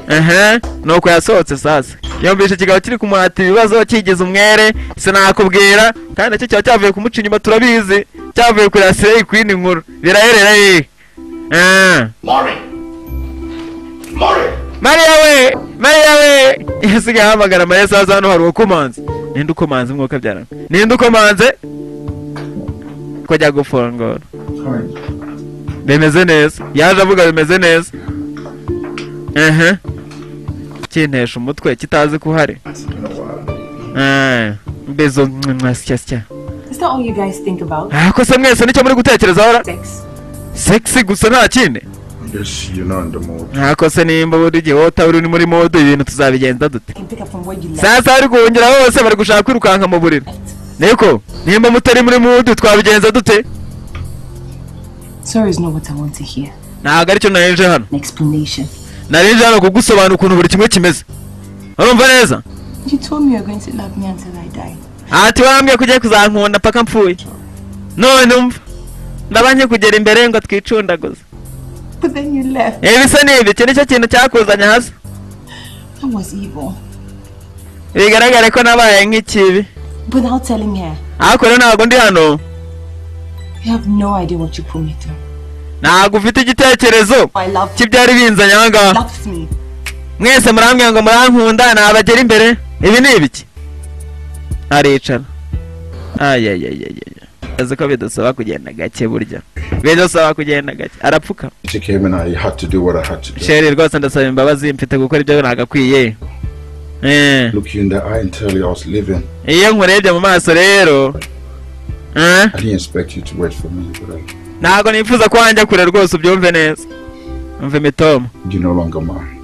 A: Ehe, nuko yasohotse. Sasa yumvishe ikigabo kiri kumuhata ibibazo, kigize umwere, sinakubwira. Kandi nacyo cyaba cyavuye kumuca inyuma, turabizi, cyavuye kuri Slay Queen. Inkuru biraherera hehe? Eh.
F: Maury! Maury!
A: Mariya we, Mariya we! Yasigaye ahamagara Mariya. Sasa hano hari uwakomanze. Ninde ukomanze? Umwuka byarana, ninde ukomanze? Ko ajya gufungura. Bimeze neza, yaje avuga bimeze neza. Ehe, kintesha umutwe kitazi ko uhari. Eh, mbezo sya sya.
B: Is that all you guys think about?
A: Ako se mwese nicyo muri gutekerezaho ra?
B: Sex.
A: Sex gusa, nta kindi?
C: I guess you're not in the mood.
A: Ntako se nimba buri gihe wowe utaba uri muri mood, ibintu tuzabigenza dute?
B: Can pick up from where you left.
A: Sasa bari guhungira hose, bari gushaka kwirukanka mu buriri. Niko nimba mutari muri mood, twabigenza dute?
B: Sorry is not what I want to hear.
A: Ntabwo aricyo narinje hano.
B: An explanation.
A: Narinje hano kugusobanura ukuntu buri kimwe kimeze, urumva neza?
B: You told me you're going to love me until I die.
A: Ati wambwiye ko ugiye kuzankunda paka mpfuye, none umva ndaba nkikugera imbere ngo twicundaguze.
B: But then you left.
A: Ibi se ni ibi? Iki nicyo kintu cyakuzanye hasi?
B: That was evil.
A: Bigaragare ko nabaye nk'ikibi.
B: Without telling her.
A: Ariko rero ntabwo ndi hano.
B: You have no idea what you put me through.
A: Ntabwo ufite igitekerezo
B: I love
A: cy'ibyari binzanye aha ngaha.
B: loves me.
A: Mwese murambwira ngo murankunda, nabagera imbere ibi ni ibiki? Aricara. Ayayayayaya, azi ko bidusaba kugenda gake, burya bidusaba kugenda gake. Arapfuka.
C: She came and I had to do what I had to do.
A: Chéri, rwose ndasaba imbabazi, mfite gukora ibyo nagakwiye. Eh.
C: Look you in the eye and tell you I was leaving.
A: Iyo nkurebye mu maso rero, eh?
C: I didn't expect you to wait for me, but I,
A: Ntabwo nifuza ko wanjya kure rwose, ubyumve neza, umve imitoma.
C: You're no longer mine.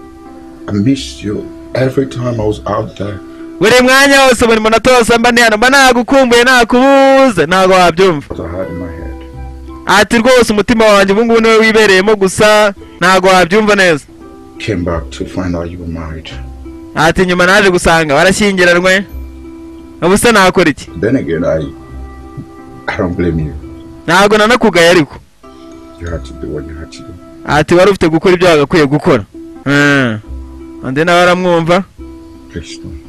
C: I missed you every time I was out there.
A: Buri mwanya wose, buri munota wose mba ndi hano, mba nagukumbuye, nakubuze, ntabwo wabyumva.
C: What I had in my head.
A: Ati rwose umutima wanjye ubu ngubu niwe wibereyemo gusa, ntabwo wabyumva neza.
C: Came back to find out you were married.
A: Ati nyuma naje gusanga warashyingiranwe, ubu se nakora iki?
C: Then again, I don't blame you.
A: Ntabwo nanakugaye ariko.
C: You had to do what you had to do.
A: Ati wari ufite gukora ibyo wagakwiye gukora. Undi nawe aramwumva.
C: Please don't.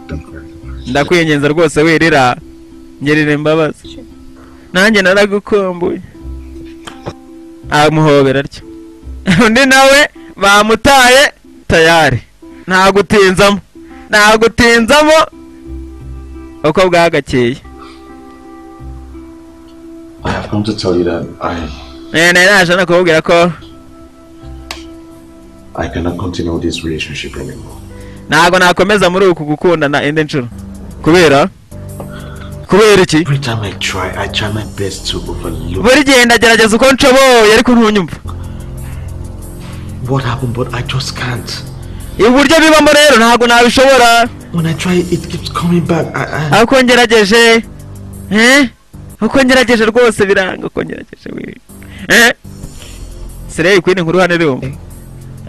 C: Don't cry.
A: Ndakwinginze rwose wirira, ngirira imbabazi, nanjye naragukumbuye. Amuhobera atyo. Undi nawe bamutaye tayari, nta gutinzamo, nta gutinzamo, uko bwagakeye.
F: I have come to tell you that I
A: Eh, nari naje no kukubwira ko
F: I cannot continue this relationship anymore.
A: Ntabwo nakomeza muri uku gukundana indi nshuro. Kubera iki?
F: Every time I try my best to overlook
A: Buri gihe ndagerageza uko nshoboye, ariko ntunyumva.
F: what happened, but I just can't.
A: Uburyo bibamo rero ntabwo nabishobora.
F: When I try, it keeps coming back. I
A: Uko ngerageje, eh, uko ngerageje rwose biranga, uko ngerageje we, eh, Slay Queen inkuru hano irumva.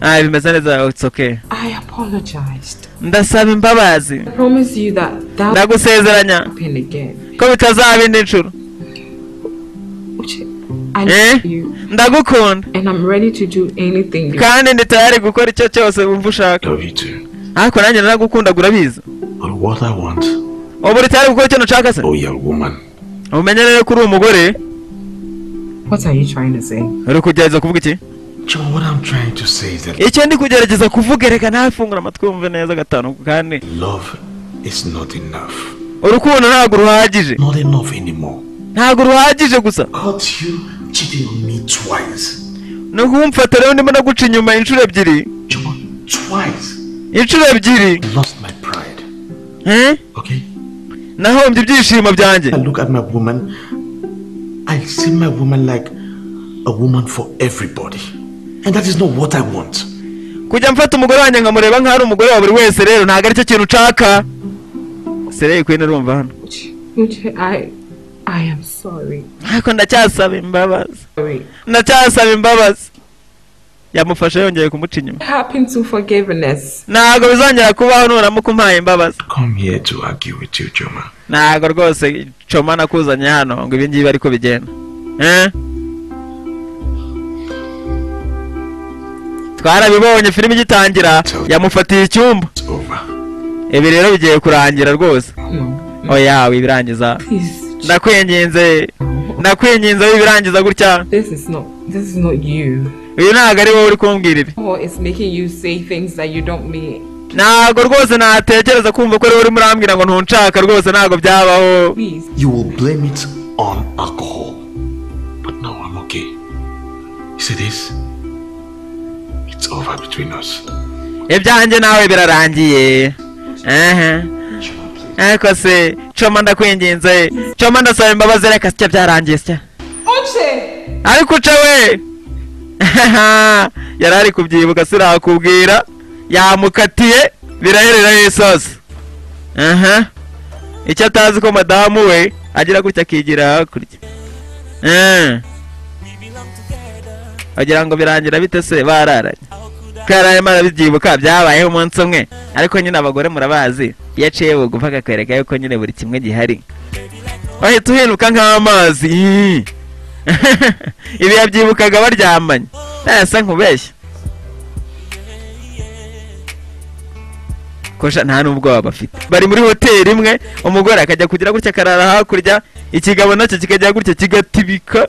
A: Ah, bimeze neza, it's okay.
D: I apologized.
A: Ndasaba imbabazi.
D: I promise you that that
A: Ndagusezeranya
D: happen again.
A: ko bitazaba indi nshuro.
D: Uche, I
A: Eh?
D: love you
A: Ndagukunda.
D: and I'm ready to do anything you
A: Kandi ndi tayari gukora icyo cyose wumva ushaka.
F: Love you too.
A: Ariko nanjye naragukundaga, urabizi.
F: But what I want,
A: Ubu uri tayari gukora icyo nshaka se?
F: oh yeah, woman.
A: Umenye rero ko uri umugore.
D: What are you trying to say?
A: Uri kugerageza kuvuga iki?
F: John, what I'm trying to say is that
A: Icyo ndi kugerageza kuvuga, reka nawe fungura amatwi wumve neza gatanu kandi.
F: Love is not enough.
A: Urukundo ntabwo ruhagije.
F: Not enough anymore.
A: Ntabwo ruhagije gusa.
F: Caught you cheating on me twice.
A: Ni ukumfata rero ndimo naguca inyuma inshuro ebyiri.
F: John, twice.
A: Inshuro ebyiri.
F: I lost my pride.
A: Eh?
F: Okay?
A: Nahombye ibyishimo byanjye.
F: I look at my woman. I see my woman like a woman for everybody. And that is not what I want.
A: Kujya mfata umugore wanjye nkamureba nk'aho ari umugore wa buri wese rero ntabwo aricyo kintu nshaka. Slay Queen urumva hano.
D: Uche, I am sorry.
A: Ariko ndacyasaba imbabazi.
D: Sorry.
A: Ndacyasaba imbabazi. Yamufashe yongeye kumuca inyuma.
D: What happened to forgiveness?
A: Ntabwo bizongera kubaho nuramuka umpaye imbabazi.
F: Come here to argue with you, Choma.
A: Ntabwo rwose Choma nakuzanye hano ngo ibi ngibi ariko bigenda, eh. Twarabibonye filime igitangira, yamufatiye icyumba. Ibi rero bigiye kurangira rwose. Oya, wibirangiza, ndakwinginze, ndakwinginze, wibirangiza gutya.
B: This is not you.
A: Uyu ntabwo ari wowe uri kumbwira ibi.
B: What is making you say things that you don't mean?
A: Ntabwo rwose natekereza kumva ko ari wowe urimo urambwira ngo ntunshaka. Rwose ntabwo byabaho.
B: Please.
F: You will blame it on alcohol. But no, I'm okay. You see this? It's over between us.
A: Ibyanjye nawe birarangiye. Ehe, ariko se Coma, ndakwinginze Coma, ndasaba imbabazi, reka sya, byarangiye sya.
B: Uche!
A: Ariko uce we yari ari kubyibuka, sinakubwira, yamukatiye biraherera isosi. Aha, icyo atazi ko madamu we agira gutya akigira hakurya. Wagira ngo birangira bite se bararanye ko yari arimo arabibyibuka? Byabayeho umunsi umwe, ariko nyine abagore murabazi, iyo aciye bugufi akakwereka yuko nyine buri kimwe gihari, bahita uhinduka nk'amazi. Ibi yabyibukaga baryamanye, ntasa nkubeshya kosha, nta n'ubwoba bafite. Bari muri hoteli imwe, umugore akajya kugira gutya akarara hakurya, ikigabo nacyo kikajya gutya kigatibika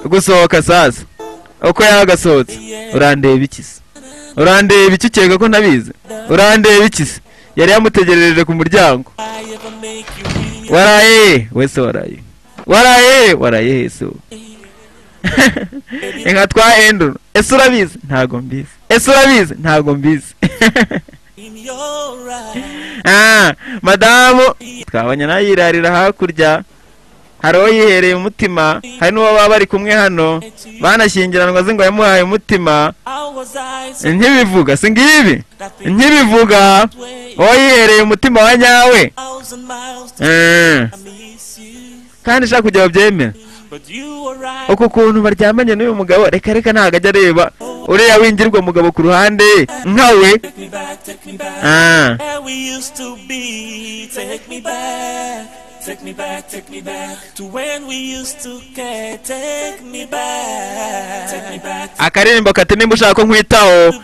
A: gusohoka. Sasa uko yagasohotse, urandeba iki se? Urandeba iki? Ukeka ko ntabizi? Urandeba iki se? Yari yamutegerereje ku muryango. Waraye wese, waraye, waraye, waraye se? Inka twa enduro. Ese urabizi? Ntago mbizi. Ese urabizi? Ntago mbizi. Ah, madamu twabonye nawe yirarira hakurya, hari uwo yihereye umutima, hari n'uwo baba bari kumwe hano banashyingiranwa, azi ngo yamuhaye umutima. Nkibivuga si ngibi, nkibivuga, uwo yihereye umutima wa nyawe. Kandi ishaka kugira babyemere uku kuntu baryamanye n'uyu mugabo, reka reka, ntabwo ajya areba uriya wingirwa mugabo ku ruhande nkawe. Ah.
G: Where we used to be. Take me back, take me back, take me back to when we used to care. Take me back, take me back.
A: Akaririmbo kati nimba ushaka ko nkwitaho,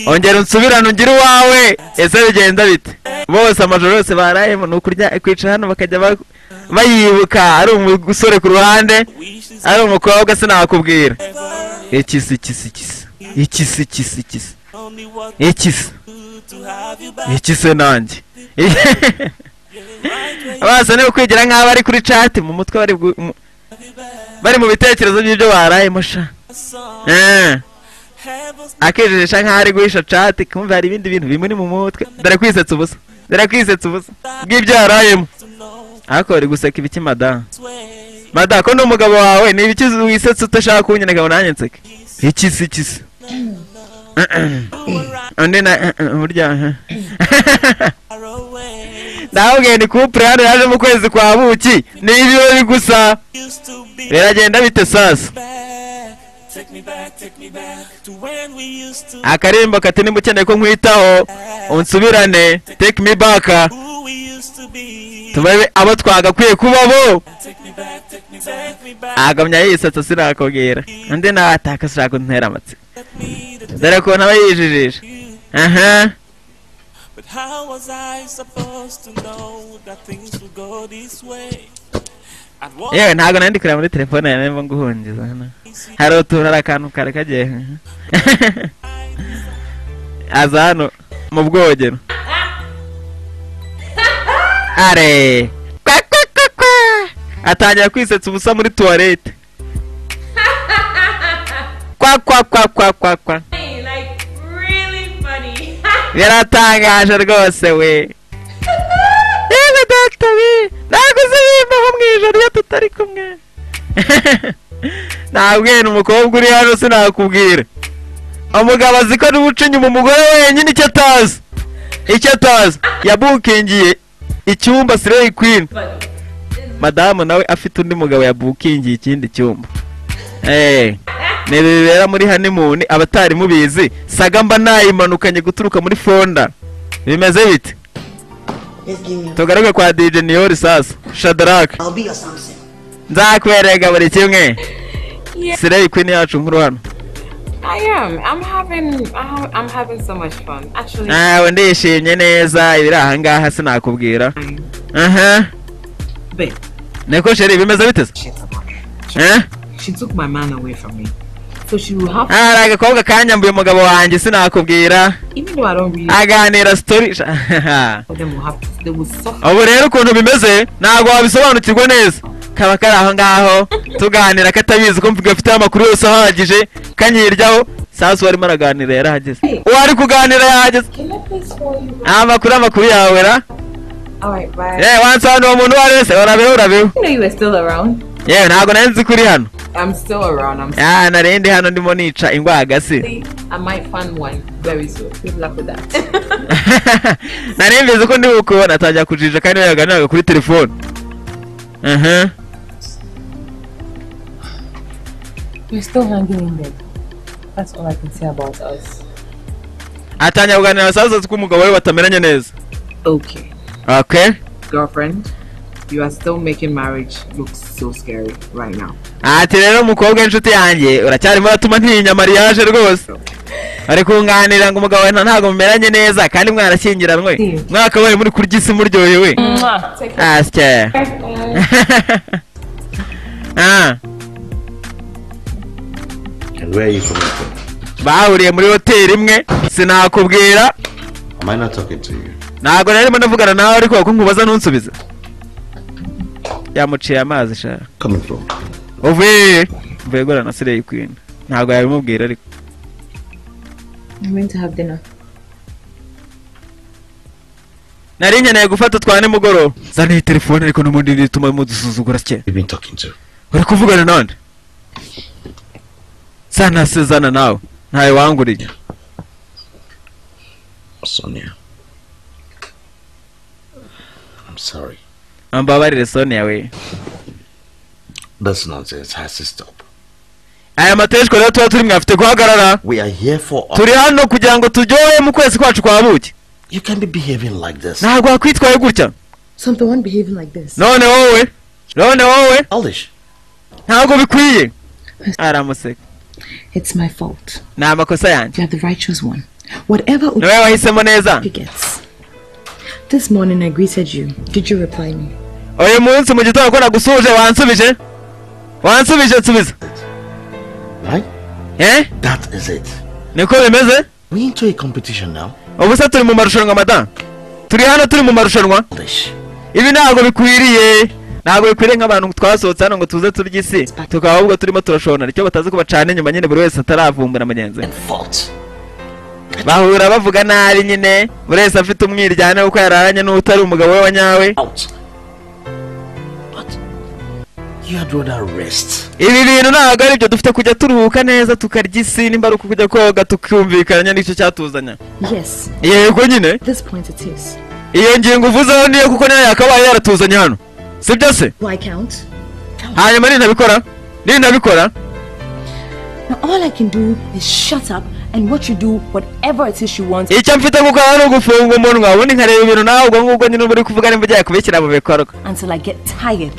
A: ongera unsubirane, ungire uwawe. Ese bigenda bite? Bose amajoro yose barayemo ni ukurya, kwicara hano bakajya bayibuka, ari umusore ku ruhande, ari umukobwa, sinakubwira. Ikisi, ikisi, ikisi, ikisi, ikisi, ikisi, ikisi, ikisi, nanjye basa ni ukwigira nk'aho bari kuri chat mu mutwe, bari mu bitekerezo by'ibyo barayemo sha. Akijijisha nk'aho ari guhisha chat, kumva hari ibindi bintu bimuri mu mutwe. Dore kwisetsa ubusa, dore kwisetsa ubusa bw'ibyo yarayemo. Ariko bari guseka ibiki? Madamu, madamu, ko ni umugabo wawe, ni ibiki wisetsa udashaka kunyereka ngo nanjye nseke? Ikisi, ikisi, undi na burya ndababwiye ni couple hano yaje mu kwezi kwa buki, ni ibirori gusa. Biragenda bite sasa?
G: Take me back, take me back to when we used to
A: Akarimbo kati nimba ukeneye ko nkwitaho, unsubirane, take me back,
G: who we used to be.
A: Tube abo twagakwiye kuba bo.
G: Take me back, take me, take me back.
A: Agamya yisetsa, sinakubwira. Undi nawe ataka ashaka kuntera amatsiko, dore ukuntu aba yijijisha. Aha.
G: But how was I supposed to know that things would go this way? I'd want
A: Yewe, ntabwo nari ndi kureba muri telefone yawe nimba nguhungiza hano hari utuntu, hari akantu kare kagiye aza hano mu bwogero. Are kwa kwa kwa kwa, atangira kwisetsa ubusa muri toilette, kwa kwa kwa kwa kwa kwa.
B: Like, really funny.
A: Biratangaje rwose we. Yewe data we, ntabwo uzi bimbaho mu ijoro iyo tutari kumwe. Ntabwira umukobwa uri hano, sinakubwira. Umugabo azi ko ari buce inyuma umugore wenyine. Icyo atazi, icyo atazi, yabukingiye icyumba Slay Queen, madamu nawe afite undi mugabo yabukingiye ikindi cyumba. Ni ibi bibera muri honeymoon, abatari mubizi. Saga mba nayimanukanye guturuka muri fonda. Bimeze bite?
H: Just give me.
A: Tugaruke kwa DJ Niyori sasa. Shadrack.
H: I'll be your Samson.
A: Nzakwereka buri kimwe. Slay Queen yacu nkuru hano.
D: I am. I'm having so much fun. Actually.
A: Nawe ndishimye neza, ibiri aha ngaha sinakubwira. Aha.
D: Babe.
A: Niko chérie, bimeze bite se? Eh?
D: She took my man away from me. So she will have.
A: Hari agakobwa kanyambuye umugabo wanjye, sinakubwira.
D: Even though I don't really.
A: Aganira story.
D: Them will have to, they will suffer.
A: Ubu rero ukuntu bimeze ntabwo wabisobanukirwa neza. Kaba kari aho ngaho tuganira katabizi ko mvuga afite amakuru yose ahagije, kanyiryaho. Sasa warimo araganira yarahageze. Uwari kuganira yahageze. Amakuru amakuru yawe ra.
B: All right, bye.
A: Eh, wansobanura umuntu uwo ari wese, urabeho urabeho.
B: You know you were still around.
A: Yewe ntabwo nari nzi ko uri hano.
D: I'm still around. I'm
A: Ah, nari ndi hano ndimo nica ingwagasi.
D: I might find one very soon.
B: Good luck with that.
A: Nari mbizi ko ndi bukubona. Atangira kujija kandi yaganiraga kuri telefone. Aha.
B: We're still hanging in there. That's all I can say about us.
A: Atangira kuganira sasa ko umugabo we batameranye neza.
D: Okay.
A: Okay.
D: Girlfriend, you are still making marriage look so scary right now.
A: Ati rero umukobwa w'inshuti yanjye, uracyarimo uratuma ntinya mariage rwose. Ari kunganira ngo umugabo wawe ntabwo mumeranye neza kandi mwarashyingiranwe, mwakabaye muri kurya isi muryohewe. Asya. Ah.
F: And where are you coming from?
A: Bahuriye muri hoteli imwe, sinakubwira.
F: Am I not talking to you?
A: Ntabwo narimo ndavugana nawe, ariko ko nkubaza ntunsubize. Yamuciye amazi sha.
F: Coming from?
A: Uvuye mvuye gura na Slay Queen. Ntabwo yabimubwira ariko.
B: I'm going to have dinner.
A: Nari nkeneye gufata twa nimugoroba. Zana iyi telefone ariko n'ubundi bituma mudusuzugura cye.
F: You've been talking to.
A: Uri kuvugana nande? Zana se, zana nawe. Ntawe wanguriye.
F: Sonia. I'm sorry.
A: Ambabarire Sonia we.
F: This nonsense has to stop.
A: Aya mateshwa rero tuba turi mwafite guhagarara.
F: We are here for.
A: Turi hano kugira ngo turyohe mu kwezi kwacu kwa buki.
F: You can't be behaving like this.
A: Ntabwo wakwitwaye gutya.
B: So I'm the one behaving like this.
A: None wowe. None wowe.
F: Childish.
A: Ntabwo bikwiye. Aramuseka.
B: It's my fault.
A: Ni amakosa yanjye.
B: You are the righteous one. Whatever
A: Niwe wahisemo neza.
B: gets. This morning I greeted you. Did you reply me?
A: Uyu munsi mu gitondo ko nagusuje wansubije? Wansubije nsubiza.
F: Right?
A: Eh?
F: That is it.
A: Niko bimeze?
F: We into a competition now.
A: Ubu se turi mu marushanwa madam. Turi hano turi mu marushanwa. Ibi ntabwo bikwiriye. Ntabwo bikwiriye nk'abantu twasohotse hano ngo tuze turye isi. Tukaba ahubwo turimo turashona. Icyo batazi ko bacana inyuma nyine buri wese ataravumbura mugenzi we. Bahura bavuga nabi nyine, buri wese afite umwiryane kuko yararanye n'utari umugabo we wa nyawe. Ibi bintu ntabwo ari byo, dufite kujya turuhuka neza tukarya isi, nimba ari ukujya koga tukumvikana nicyo cyatuzanya.
B: Yes.
A: Yego nyine.
B: This point it is.
A: Iyo ngingo uvuzeho niyo kuko nayo yakabaye yaratuzanye hano. Sibyo se?
B: Why count?
A: Hanyuma nintabikora? Nintabikora?
B: Now all I can do is shut up and watch you do whatever it is you want.
A: Icyo mfite gukora ni ugufunga umunwa, ubundi nkareba ibintu nawe ubwo ngubwo nyine uri kuvuga nimba ugiye kubishyira mu bikorwa.
B: Until I get tired.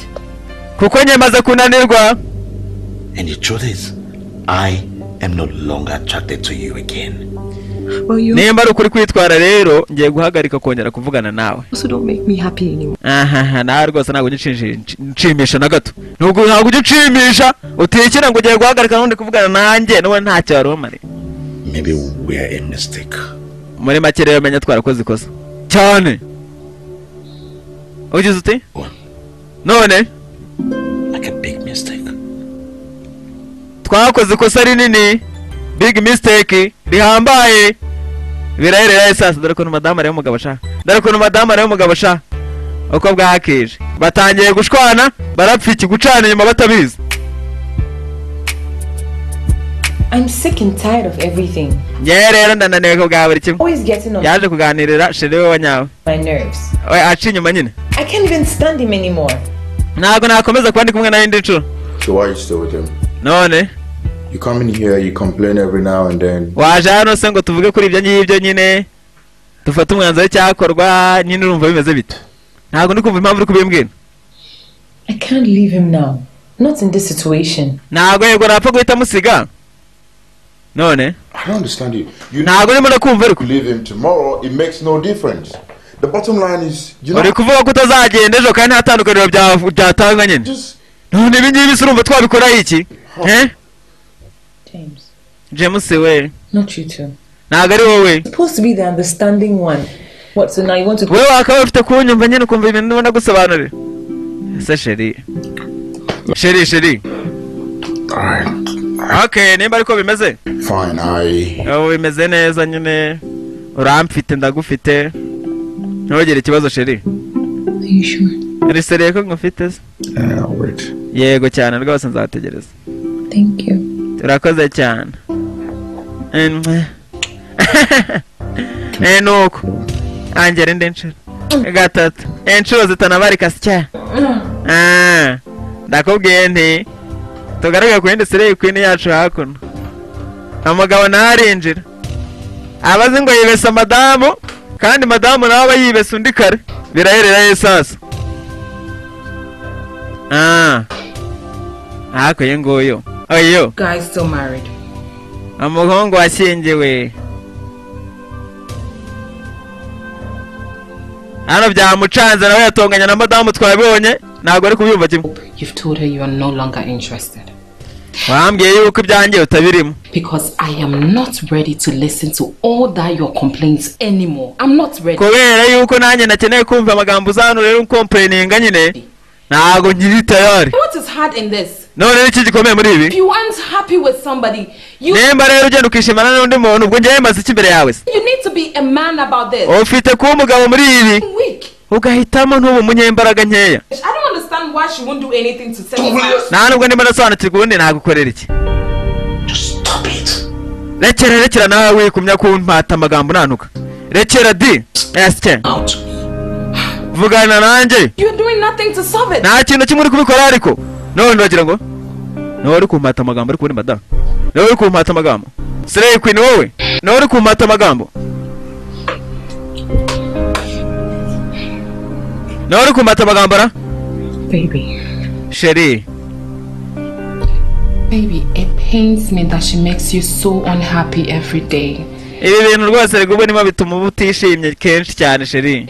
A: Kuko nyemaze kunanirwa.
F: And the truth is, I am no longer attracted to you again.
B: Well, you
A: Nimba ari ukuri kwitwara rero ngiye guhagarika kongera kuvugana nawe.
B: also don't make me happy anymore.
A: Aha, nawe rwose ntabwo ujya unshimisha na gato. Nubwo ntabwo ujya unshimisha, utikira ngo ugiye guhagarika n'undi kuvugana nanjye, n'ubu ntacyo wari umariye.
F: Maybe we are a mistake.
A: Muri make rero menya twarakoze ikosa. Cyane. Ugize uti? None
F: Like a big mistake.
A: twakoze ikosa rinini, big mistake rihambaye. Biraherera sasa, dore ukuntu madamu areba umugabo sha. Dore ukuntu madamu areba umugabo sha. Uko bwakije batangiye gushwana, barapfa iki gucana inyuma batabizi.
B: I'm sick and tired of everything.
A: Ngewe rero ndananiwe ko bwa buri kimwe.
B: Always getting on
A: Yaje kuganirira chéri we wa nyawe.
B: my nerves.
A: We aca inyuma nyine.
B: I can't even stand him anymore.
A: Ntabwo nakomeza kuba ndi kumwe nawe indi nshuro.
C: So why are you still with him?
A: None
C: You come in here, you complain every now and then.
A: waje hano se ngo tuvuge kuri ibyo ngibyo nyine, dufate umwanzuro w'icyakorwa nyine, urumva bimeze bite? Ntabwo ndi kumva impamvu uri kubimbwira.
B: I can't leave him now. Not in this situation.
A: Ntabwo yego napfa guhita musiga. None
C: I don't understand you. You
A: ntabwo urimo ndakumva ariko.
C: leave him tomorrow, it makes no difference. The bottom line is, you know,
A: Uri kuvuga ko utazagenda ejo kandi nta tandukaniro byatanga nyine.
C: just
A: None ibi ngibi se urumva twabikoraho iki? Eh?
B: James.
A: James we.
B: Not you too.
A: Ntabwo ari wowe.
B: Supposed to be the understanding one. What, so now you want to
A: Wowe wakaba ufite kunyumva nyine ukumva ibintu ndimo ndagusobanurira. Ese chérie. Chérie, chérie.
C: all right.
A: Okay, nimba ariko bimeze.
C: Fine, I
A: Ubu bimeze neza nyine. Uramfite ndagufite. Ntugire ikibazo chérie.
B: Are you sure?
A: Uri sérieux ko ngufite se?
C: I'll wait.
A: Yego cyane rwose nzategereza.
B: Thank you.
A: Turakoze cyane. Nuko. Angera indi nshuro. Gatatu. Inshuro zitanabarika sya. Ah. Ndakubwiye nti tugaruke ku yindi slay queen yacu hakuno. Umugabo nawe arinjira. Abazi ngo yibesa madamu kandi madamu nawe aba yibesa undi kare. Biraherera ye sasa. Ah. Ako ye nguyu. Oyo.
D: Guy still married.
A: Umuhungu washyingiwe. Hano byamucanze nawe yatonganya na madamu twabibonye ntabwo ari kubyumva kimwe.
D: You've told her you are no longer interested.
A: Wambwiye yuko ibyanjye utabirimo.
D: Because I am not ready to listen to all that your complaints anymore. I'm not ready.
A: Kubera yuko nanjye nakeneye kumva amagambo uzano rero uncomplaininga nyine ntabwo nkiri tayari.
D: What is hard in this?
A: None iki gikomeye muri ibi?
D: If you aren't happy with somebody, you
A: Nimba rero ugenda ukishimana n'undi muntu ubwo njyewe maze iki imbere yawe se?
D: you need to be a man about this.
A: Ufite kuba umugabo muri ibi
D: Weak.
A: ugahitamo ntuba umunyembaraga nkeya.
D: I don't understand why she won't do anything to satisfy.
A: Nta nubwo ndimo ndasobanukirwa ubundi nagukorera iki.
F: Just stop it.
A: Rekera rekera nawe wikumya kumpata amagambo nanuka. Rekera di. Ese.
F: Out.
A: Vugana nanjye.
D: You're doing nothing to solve it.
A: Nta kintu kimwe uri kubikora ariko. None uragira ngo nawe uri kumpata amagambo ariko uri madamu. Nawe uri kumpata amagambo. Slay queen wowe. Nawe uri kumpata amagambo. Nawe uri kumpata amagambo ra?
D: Baby.
A: Chérie.
D: Baby, it pains me that she makes you so unhappy every day.
A: Ibi bintu rwose rego nima bituma uba utishimye kenshi cyane chérie.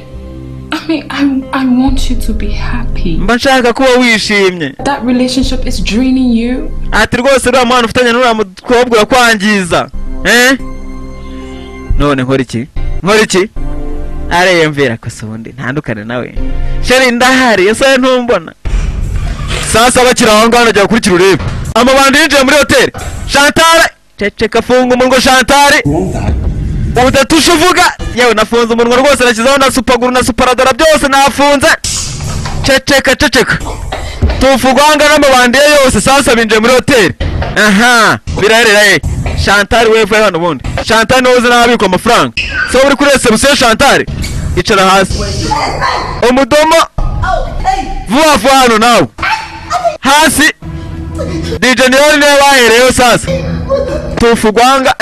D: I mean, I want you to be happy.
A: Mba nshaka kuba wishimye.
D: That relationship is draining you.
A: Ati rwose uriya mwana ufitanye n'uriya mukobwa urakwangiza. Eh? None nkora iki? Nkora iki? Ariyumvira ko se ubundi ntandukane nawe. Chérie ndahari, ese ntumbona. Sasa bakira aho ngaho najya gukurikira urebe. Amabandi yinjiye muri hoteli. Chantal, ceceka funga umunwa Chantal. Udatusha uvuga. Yewe nafunze umunwa rwose nashyizeho na supaguru na suparadora byose nafunze. Ceceka ceceka. Tufugwanga n'amabandi ye yose sasa binjiye muri hoteli. Aha, biraherera ye. Chantal wewe vuye hano ubundi. Chantal niwe uzi n'ababikwa amafaranga. So uri kuri reception Chantal. Icara hasi. Umudomo. Vuba vuba hano nawe. Hasi. DJ Niori niwe bahereyeho sasa. Tufugwanga.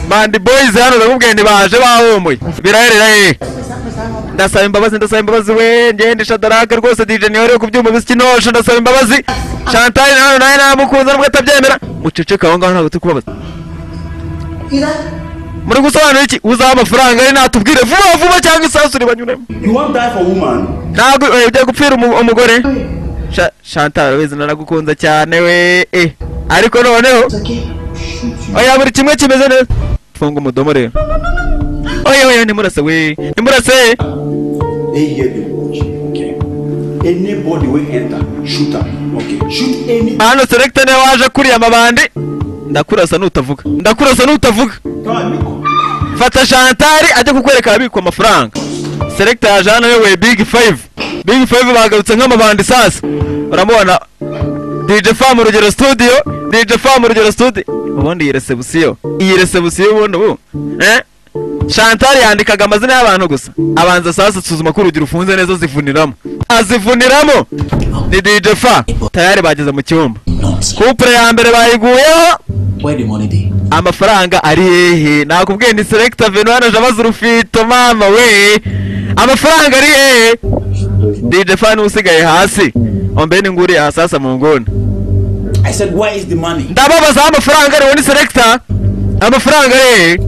A: Bandi boys hano ndakubwiye ntibaje bahumuye. Biraherera he. Ndasaba imbabazi, ndasaba imbabazi we, ngende Shadaraka rwose DJ Niori ku byuma bisikinosha ndasaba imbabazi. Chantal hano nawe namukunze nubwo atabyemera. Muceceka aho ngaho ntabwo turi kubabaza. Muri gusobanura iki? Uzaha amafaranga ari natubwire vuba vuba cyangwa isasu ribanyuremo.
E: You won't die for woman.
A: Ntabwo ugiye gupfira umugore. Chantal wezi naragukunze cyane we ariko noneho oya buri kimwe kimeze neza. Funga umudomo rero. Oya oya nimurase we, nimurase.
E: They hear the watch, okay? Anybody will enter, shoot up, okay? Shoot any.
A: Hano selector niwe waje kuriya mabandi. Ndakurasa nutavuga. Ndakurasa nutavuga. Fata Chantal ajye kukwereka abikwa amafaranga. Selector yaje hano yewe Big 5. Big 5 bagarutse nk'amabandi sasa. Uramubona DJ Fam Rugero Studio, DJ Fam Rugero Studio. Ubundi iyi reception, iyi reception ubundi ubu. Chantal yandikaga amazina y'abantu gusa. Abanza sasa asuzuma ko urugero ufunze neza zivuniramo. Azivuniramo. Ni DJ Fa. Tayari bageze mu cyumba. Couple ya mbere bayiguyeho.
G: Where the money dey?
A: Amafaranga ari hehe? Nakubwiye ni Selector Venwana aje urufito mama we. Amafaranga ari hehe? DJ Fa ni usigaye hasi. Ombeni nguri ya sasa mu ngoni.
E: I said, where is the money?
A: Ndababaza amafaranga ari ni selector. Amafaranga ari.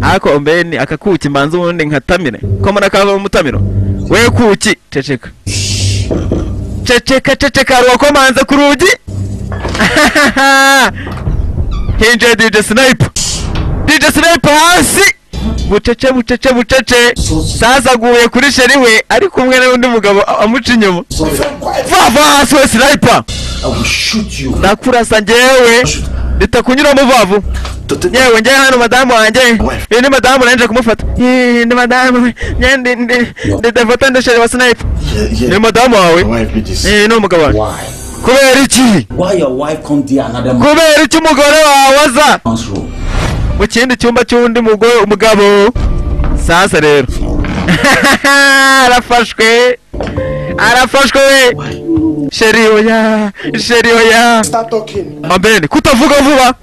A: Ako mbeni akakuki mbanza ubundi nkatamire. Ko mbona kava mu mutamiro. We kuki ceceka. Ceceka ceceka ruwakomanze ku rugi. Hinje DJ Sniper. DJ Sniper hasi. Bucece bucece bucece. Sasa aguye kuri sheri we ari kumwe n'undi mugabo amuca inyuma. Vava hasi we Sniper.
E: I will shoot you.
A: Ndakurasa njyewe. Bitakunyura mu bavu. Yewe njye hano madamu wanjye. Iyi ni madamu nanje kumufata. Ni madamu. Ndi ndafata ndasheri wa Sniper. Ni madamu wawe. Ni umugabo wawe. Kubera iki?
E: Why your wife come there another man?
A: Kubera iki umugore wawe aza? Mu kindi cyumba cy'undi mugabo. Sasa rero. Arafashwe. Arafashwe. Sheri oya, sheri oya.
J: Start talking.
A: Ambeni, kutavuga vuba.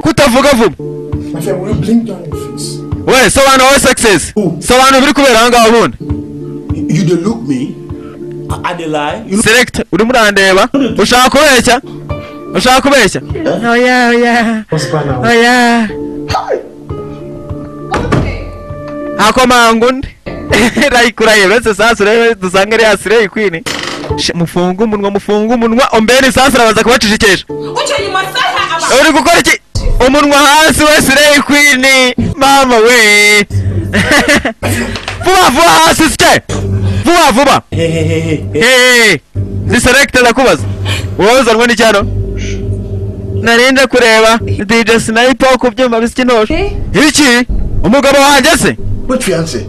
A: Kutavuga vuba.
J: My friend, will you blink down your face?
A: We, sobanura wowe Success. Sobanura biri kubera aha ngaha ubundi.
E: You dey look me? I dey lie.
A: Select, urimo urandeba. Ushaka kubeshya? Ushaka kubeshya? Oya oya. Oya. Hakomanga undi. Rayikuraye uretse sasa urebe dusanga ari yasireye queen. Mufunga umunwa mufunga umunwa ombeni sasa arabaza kubacishikesha. Uri gukora iki? Umunwa hasi we sireye queen. Mama we. Vuba vuba hasi sike. Vuba vuba. Hey. Ni select ndakubaza. Wowe uzanwe n'icyano? Narinda kureba DJ Sniper ku byuma bisikinosho. Iki? Umugabo wanjye se?
J: Which fiance?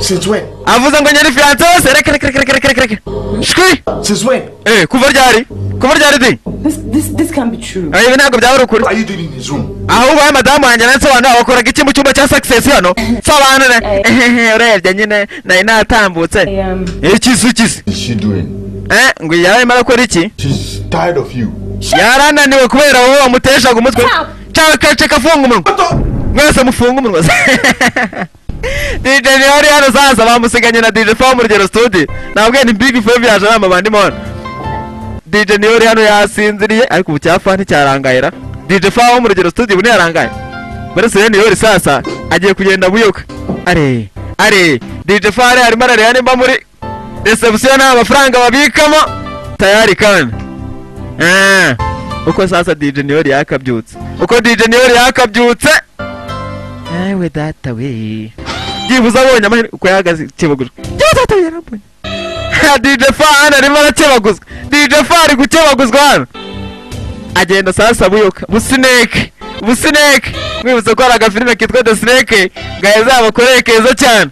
J: Since when?
A: Avuze ngo nyari fiance se reka reka reka reka reka. Shwi.
J: Since when?
A: Kuva ryari? Kuva ryari di?
B: This can't be true.
A: Ibi ntabwo byaba ukuri.
C: What are you doing in his room?
A: Ahubwo aya madamu wanjye nansobanura wakoraga iki mu cyumba cya Success hano? Sobanura. Urebye nyine nari natambutse. Iki iki?
C: Is she doing?
A: Ngo yararimo arakora iki?
C: She's tired of you.
A: Yarananiwe kubera wowe wamuteshaga umutwe. Ceka funga umunwa. Mwese mufunga umunwa. DJ Niori hano sasa bamusiganye na DJ Fa mu Rugero Studio. Nabwiye ni Big Five yaje ari amabandi mona. DJ Niori hano yasinziriye ariko ubu cyafa nticyarangayira. DJ Fa wo mu Rugero Studio ubu ntiyarangaye. Barese Niori sasa agiye kugenda buyoka. Are are DJ Fa arimo arareba nimba muri reception nta mafaranga babikamo tayari kandi. Uko sasa DJ Niori yakabyutse. Uko DJ Niori yakabyutse. Ewe data we. Byibuze abonye amahirwe uko yahagaze kebaguzwa. Data we yarambonye. DJ Fa hano arimo arakebaguzwa. DJ Fa ari gukebaguzwa hano. Agenda sasa buyoka. Busineke. Busineke. Mwibutse ko hari agafilime kitwa The Snake gaheza abakoreye keza cyane.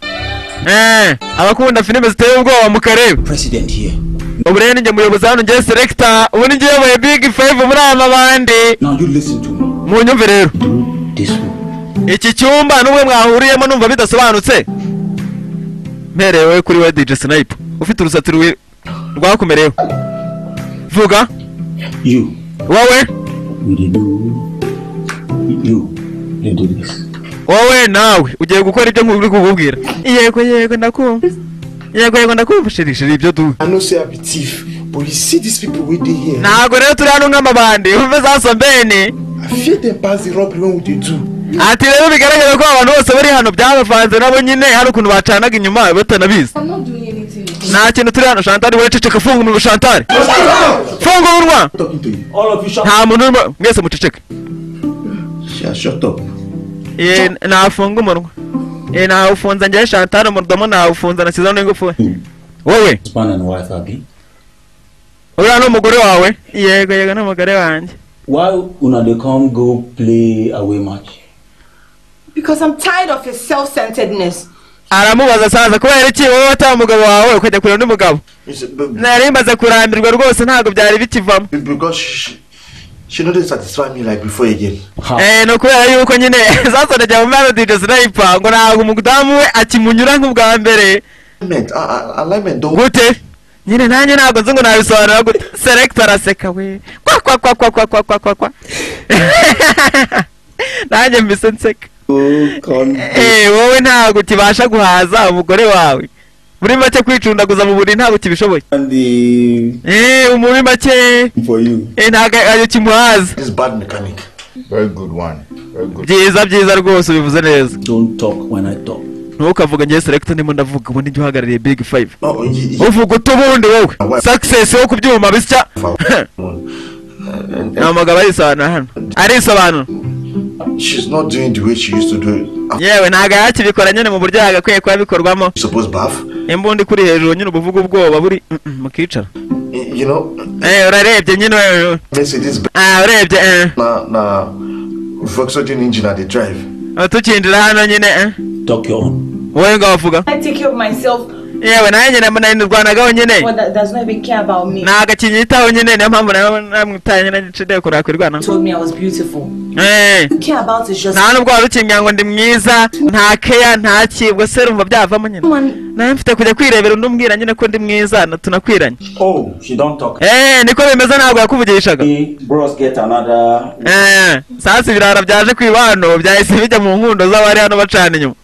A: Abakunda filime ziteye ubwoba mukareba.
E: President here.
A: Ubu rero ninjye muyobozi hano ngiye selector. Ubu ninjye uyoboye Big Five muri aba bandi.
E: Now you listen to me.
A: Munyumve rero.
E: This one.
A: Iki cyumba n'ubwe mwahuriyemo numva bidasobanutse. Mperewe kuri we DJ Sniper. Ufite urusatsi rwakumerewe. Vuga.
E: You.
A: Wowe.
E: You. You do this.
A: Wowe nawe ugiye gukora ibyo nkuri kukubwira. Yego yego ndakumva. Yego yego ndakumva sheri sheri ibyo du.
J: I know say I be thief, but you see these people wey dey here.
A: Ntago rero turi hano nk'amabandi. Umve sasa mbene.
J: I fear them pass the robbery when we dey do.
A: Ati rero bigaragara ko abantu bose bari hano byabavanze nabo nyine hari ukuntu bacanaga inyuma batanabizi. Nta kintu turi hano Chantal we ceceka funga umunwa Chantal. Funga umunwa. Nta muntu urimo mwese muceceke.
E: Shut up.
A: Nafunga umunwa. Nawufunza njye Chantal umudomo nawufunza nasizeho n'ingufu. Wowe.
E: Husband and wife abi.
A: Uriya ni umugore wawe? Yego yego ni umugore wanjye.
E: Why una dey come go play away match?
K: Because I'm tired of his self-centeredness.
A: Aramubaza sasa kubera iki wowe wataye umugabo wawe ukajya kureba undi mugabo? Nari maze kurambirwa rwose ntabwo byari bikivamo.
J: Because she no dey satisfy me like before again.
A: No kubera yuko nyine sasa najya mu mwana DJ Sniper ngo ntabwo umudamu we akimunyura nk'ubwa mbere.
J: Alignment don't.
A: Gute? Nyine nanjye ntabwo nzi ngo nabisobanura gute. Selector araseka we. Kwa kwa kwa kwa kwa kwa kwa kwa kwa. Nanjye mbise nseka. Wowe ntabwo ukibasha guhaza umugore wawe. Muri make kwicundaguza mu buriri ntabwo kibishoboye.
E: And the
A: Muri make
E: for you.
A: Ntabwo ayo kimuhaza.
J: This bad mechanic.
C: Very good one. Very good.
A: Byiza byiza rwose, ubivuze neza.
E: Don't talk when I talk.
A: Ntukavuga ngiye selector, ndimo ndavuga ubundi njye uhagarariye Big Five.
J: Oh,
A: Uvuga ute ubundi wowe success wo ku byuma bisya? Ni umugabo arisobanura hano, arisobanura.
J: She's not doing the way she used to do it.
A: Yewe, ntabwo yakibikora nyine mu buryo yagakwiye kuba bikorwamo.
J: Suppose bath.
A: Imbunda ikuri hejuru nyine, ubuvuga ubwoba buri mukicara.
J: You know.
A: Urarebye nyine wewe.
J: Mercedes.
A: Ah, urebye.
J: Na Volkswagen engine at the drive.
A: Tukinjira hano nyine.
E: Talk your own.
A: Wowe ngaho uvuga.
K: I take care of myself.
A: Yewe, nanjye nirwanagaho nyine.
K: But that does not even care about me.
A: Ntabwo akinyitaho nyine, niyo mpamvu nawe namwitaye nyine, nshidiye kuraka.
B: Told me I was beautiful. You care about is just
A: Nta nubwo wari ukimbwira ngo ndi mwiza, nta keya, nta ki. Ubwo se urumva byavamo nyine? Nawe mfite kujya kwirebera undi umbwira nyine ko ndi mwiza na tunakwiranye.
E: Oh, she don't talk.
A: Niko bimeze, ntabwo yakuvugishaga.
E: Bros get another.
A: Sasa ibirara byaje kwiba hano byahise bijya mu nkundo z'abari hano bacana inyuma.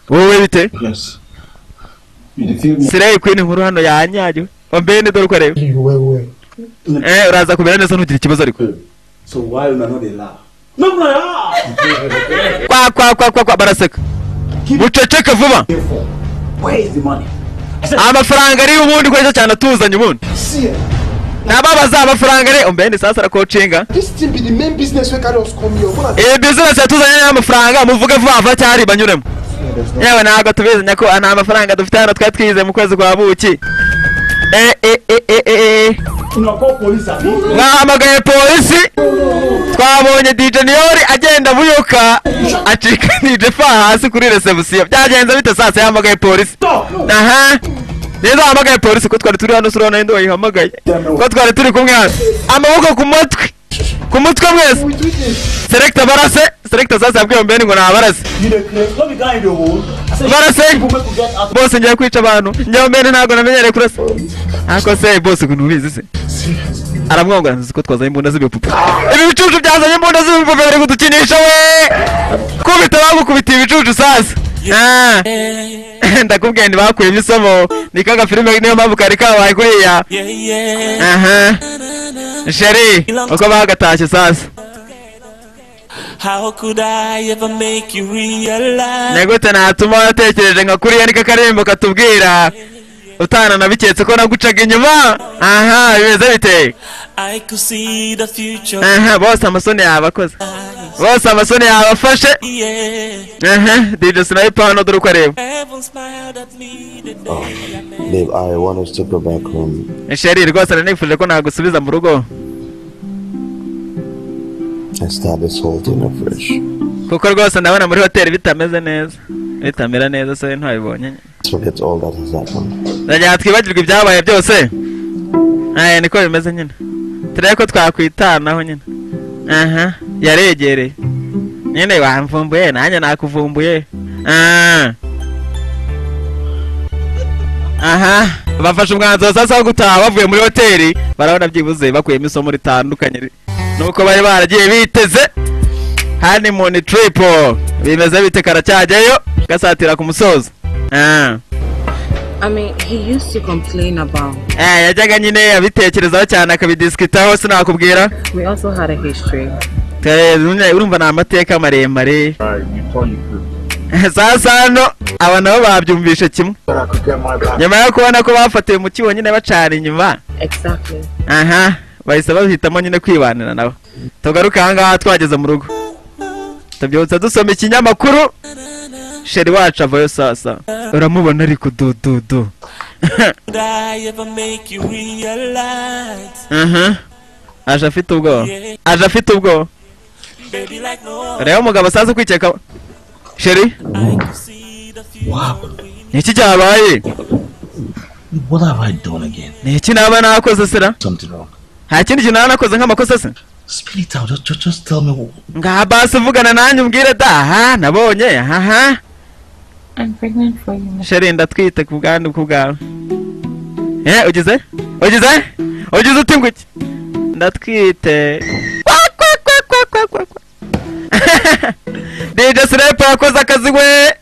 A: Wowe bite?
J: Yes.
E: You dey feel me?
A: Slay Queen nkuru hano yanyagiwe. Ombeni, dore uko areba.
I: Well, well.
A: Uraza kumera neza, ntugire ikibazo ariko.
E: So why una no dey laugh? No, no, laugh.
A: Kwa kwa kwa kwa kwa, baraseka. Muceceke vuba.
E: Where is the money?
A: Amafaranga ari ubundi ko aricyo cyane atuzanye ubundi.
I: See,
A: Nababaza amafaranga ari Ombeni, sasa arakocinga.
I: this thing be the main business wey carry us come here. What
A: Iyi business yatuzanye n'amafaranga, muvuge vuba vuba cyari banyuremo. Yewe, ntabwo tubizi nyako, nta mafaranga dufite hano, twari twize mu kwezi kwa buki.
E: Una call police abi?
A: Mwahamagaye polisi? Twabonye DJ Niyori agenda buyoka acika DJ Fa hasi kuri reception. Byagenze bite sasa? Yahamagaye polisi? Aha, neza, wahamagaye polisi ko twari turi hano? Sura ninde wayihamagaye ko twari turi kumwe hano? Amaboko ku mutwe, ku mutwe mwese. Selector barase, selector sasa yabwiye Mbeni ngo nabarase.
E: You dey craze? No be guy in the hole. I say
A: Barase.
E: people make we get out.
A: Bose, ngiye kwica abantu. Njyewe Mbeni ntabwo namenyereye kurasa. Ariko se bose ukuntu ubizi se? Aramwongora, nzi ko twazanye imbunda z'ibipupe. Ibi bicucu byazanye imbunda z'ibipupe bari kudukinisha we. Kubita bagukubitiye ibicucu sasa. Ah. Ndakubwiye ntibakuyemo isomo, ni kaga filime, niyo mpamvu kari kabaye kuriya. Aha, chéri, uko bagatashye sasa.
G: How could I ever make you realize?
A: Ni gute natuma watekereje nka kuriya? Niko akaririmbo katubwira, utana nabiketse ko nagucaga inyuma. Aha, bimeze bite?
G: I could see the future.
A: Aha, bose amasoni yabakoze, bose amasoni yabafashe. Aha, DJ Sniper hano, dore uko areba.
G: Heaven smiled at me the day I met.
I: Babe, I want us to go back home.
A: Chéri, rwose nari ko nagusubiza mu rugo
I: and start this whole thing afresh.
A: Kuko rwose ndabona muri hoteli bitameze neza, bitamera neza se, ntabibonye?
I: Let's forget all that has happened.
A: Ndagira twibagirwe ibyabaye byose. Aya, niko bimeze nyine, turebe ko twakwitanaho nyine. Aha, yaregereye nyine, wamvumbuye nanjye nakuvumbuye. Ah. Aha, bafashe umwanzuro sasa wo gutaha bavuye muri hoteli. Barabona byibuze bakuyemo isomo ritandukanye nuko bari baragiye biteze. Honeymoon trip bimeze bite? Karacyajyayo gasatira ku musozo. Ah.
D: I mean, he used to complain about.
A: Yajyaga nyine abitekerezaho cyane, akabidisikitaho, sinakubwira.
D: We also had a history.
A: Urumva ni amateka maremare.
C: You thought you could.
A: Sasa hano aba nabo babyumvishe kimwe
C: But I could get my back.
A: nyuma yo kubona ko bafatiwe mu cyuho nyine bacana inyuma.
D: Exactly.
A: Aha, bahise bahitamo nyine kwibanira nabo. Tugaruke ahangaha, twageze mu rugo, tubyutse dusoma ikinyamakuru, chéri wacu avayo sasa, uramubona ariko dududu.
G: Could I ever make you realize?
A: Aha, aje afite ubwoba, aje afite ubwoba.
G: Baby, like no
A: Reba umugabo sasa kwikeka chéri.
G: I could see the future.
A: Ni iki cyabaye?
F: What have I done again?
A: Ni iki naba nakoze sera?
F: Something wrong.
A: Nta kindi kintu naba nakoze nk'amakosa se?
F: Spit it out. Just tell me.
A: Ngaha basi vugana nanjye umbwire da. Aha, nabonye aha.
D: I'm pregnant for you.
A: Chéri, ndatwite ku bwandu ku bwawe. Ugize ugize ugize uti ngo iki? Ndatwite. Kwa, kwa, kwa, kwa, kwa, kwa, kwa. DJ Sniper yakoze akazi we.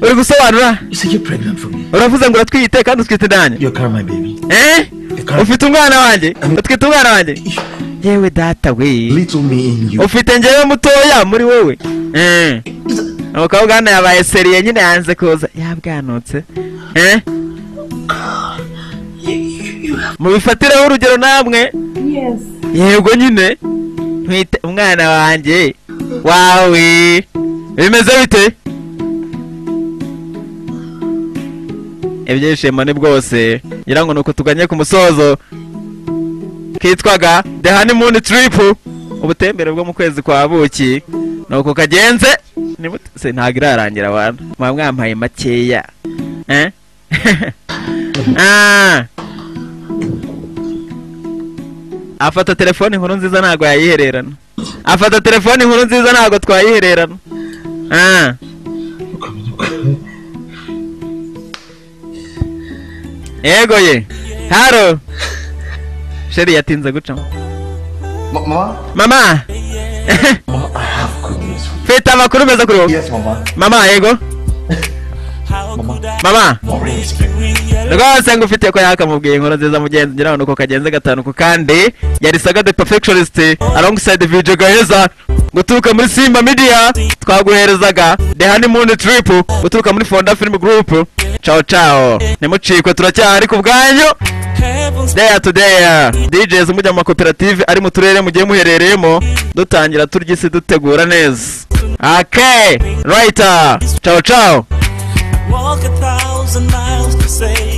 A: Uri gusobanura?
J: You say you're pregnant for me.
A: Uravuze ngo uratwite kandi utwite nanjye.
J: You carry my baby.
A: Eh, ufite umwana wanjye, utwite umwana wanjye. Yewe data we.
J: Little me in you.
A: Ufite njyewe mutoya muri wowe. Eh, umukobwa hano yabaye sérieux nyine, yanze kuza, yabwanutse. Eh, mubifatireho urugero namwe.
B: Yes.
A: Yego nyine, ntwite umwana wanjye wawe. Bimeze bite? Ibyishimo ni bwose. Ngira ngo nuko tuganye ku musozo. Kitwaga The Honeymoon Trip, ubutembere bwo mu kwezi kwa buki, nuko kagenze. Se ntabwo irarangira abantu, muba mwampaye makeya. Eh, ah. Afata telefone, inkuru nziza ntabwo yayihererana. Afata telefone, inkuru nziza ntabwo twayihererana. Ah, yego ye, hello chérie, yatinze gucamo.
J: Mama?
A: Mama.
J: Mama, I have good news for you.
A: Mfite amakuru meza kuri wowe.
J: Yes, mama.
A: Mama, yego.
J: Mama.
A: Mama.
J: Maureen is pregnant.
A: Rwose ngufitiye ko yakamubwiye inkuru nziza mugenzi. Ngira ngo nuko kagenze gatanu ku kandi. Yari Saga the Perfectionist alongside VJ Gaheza guturuka muri Simba Media. Twaguherezaga The Honeymoon Trip guturuka muri Fonda Film Group. Ciao ciao, ntimucikwe, turacyahari ku bwanyu day to day. DJs mujya mu makoperative ari mu turere mugiye muherereyemo, dutangira turya isi, dutegura neza. Okay, right, ciao ciao.
G: Walk 1,000 miles to say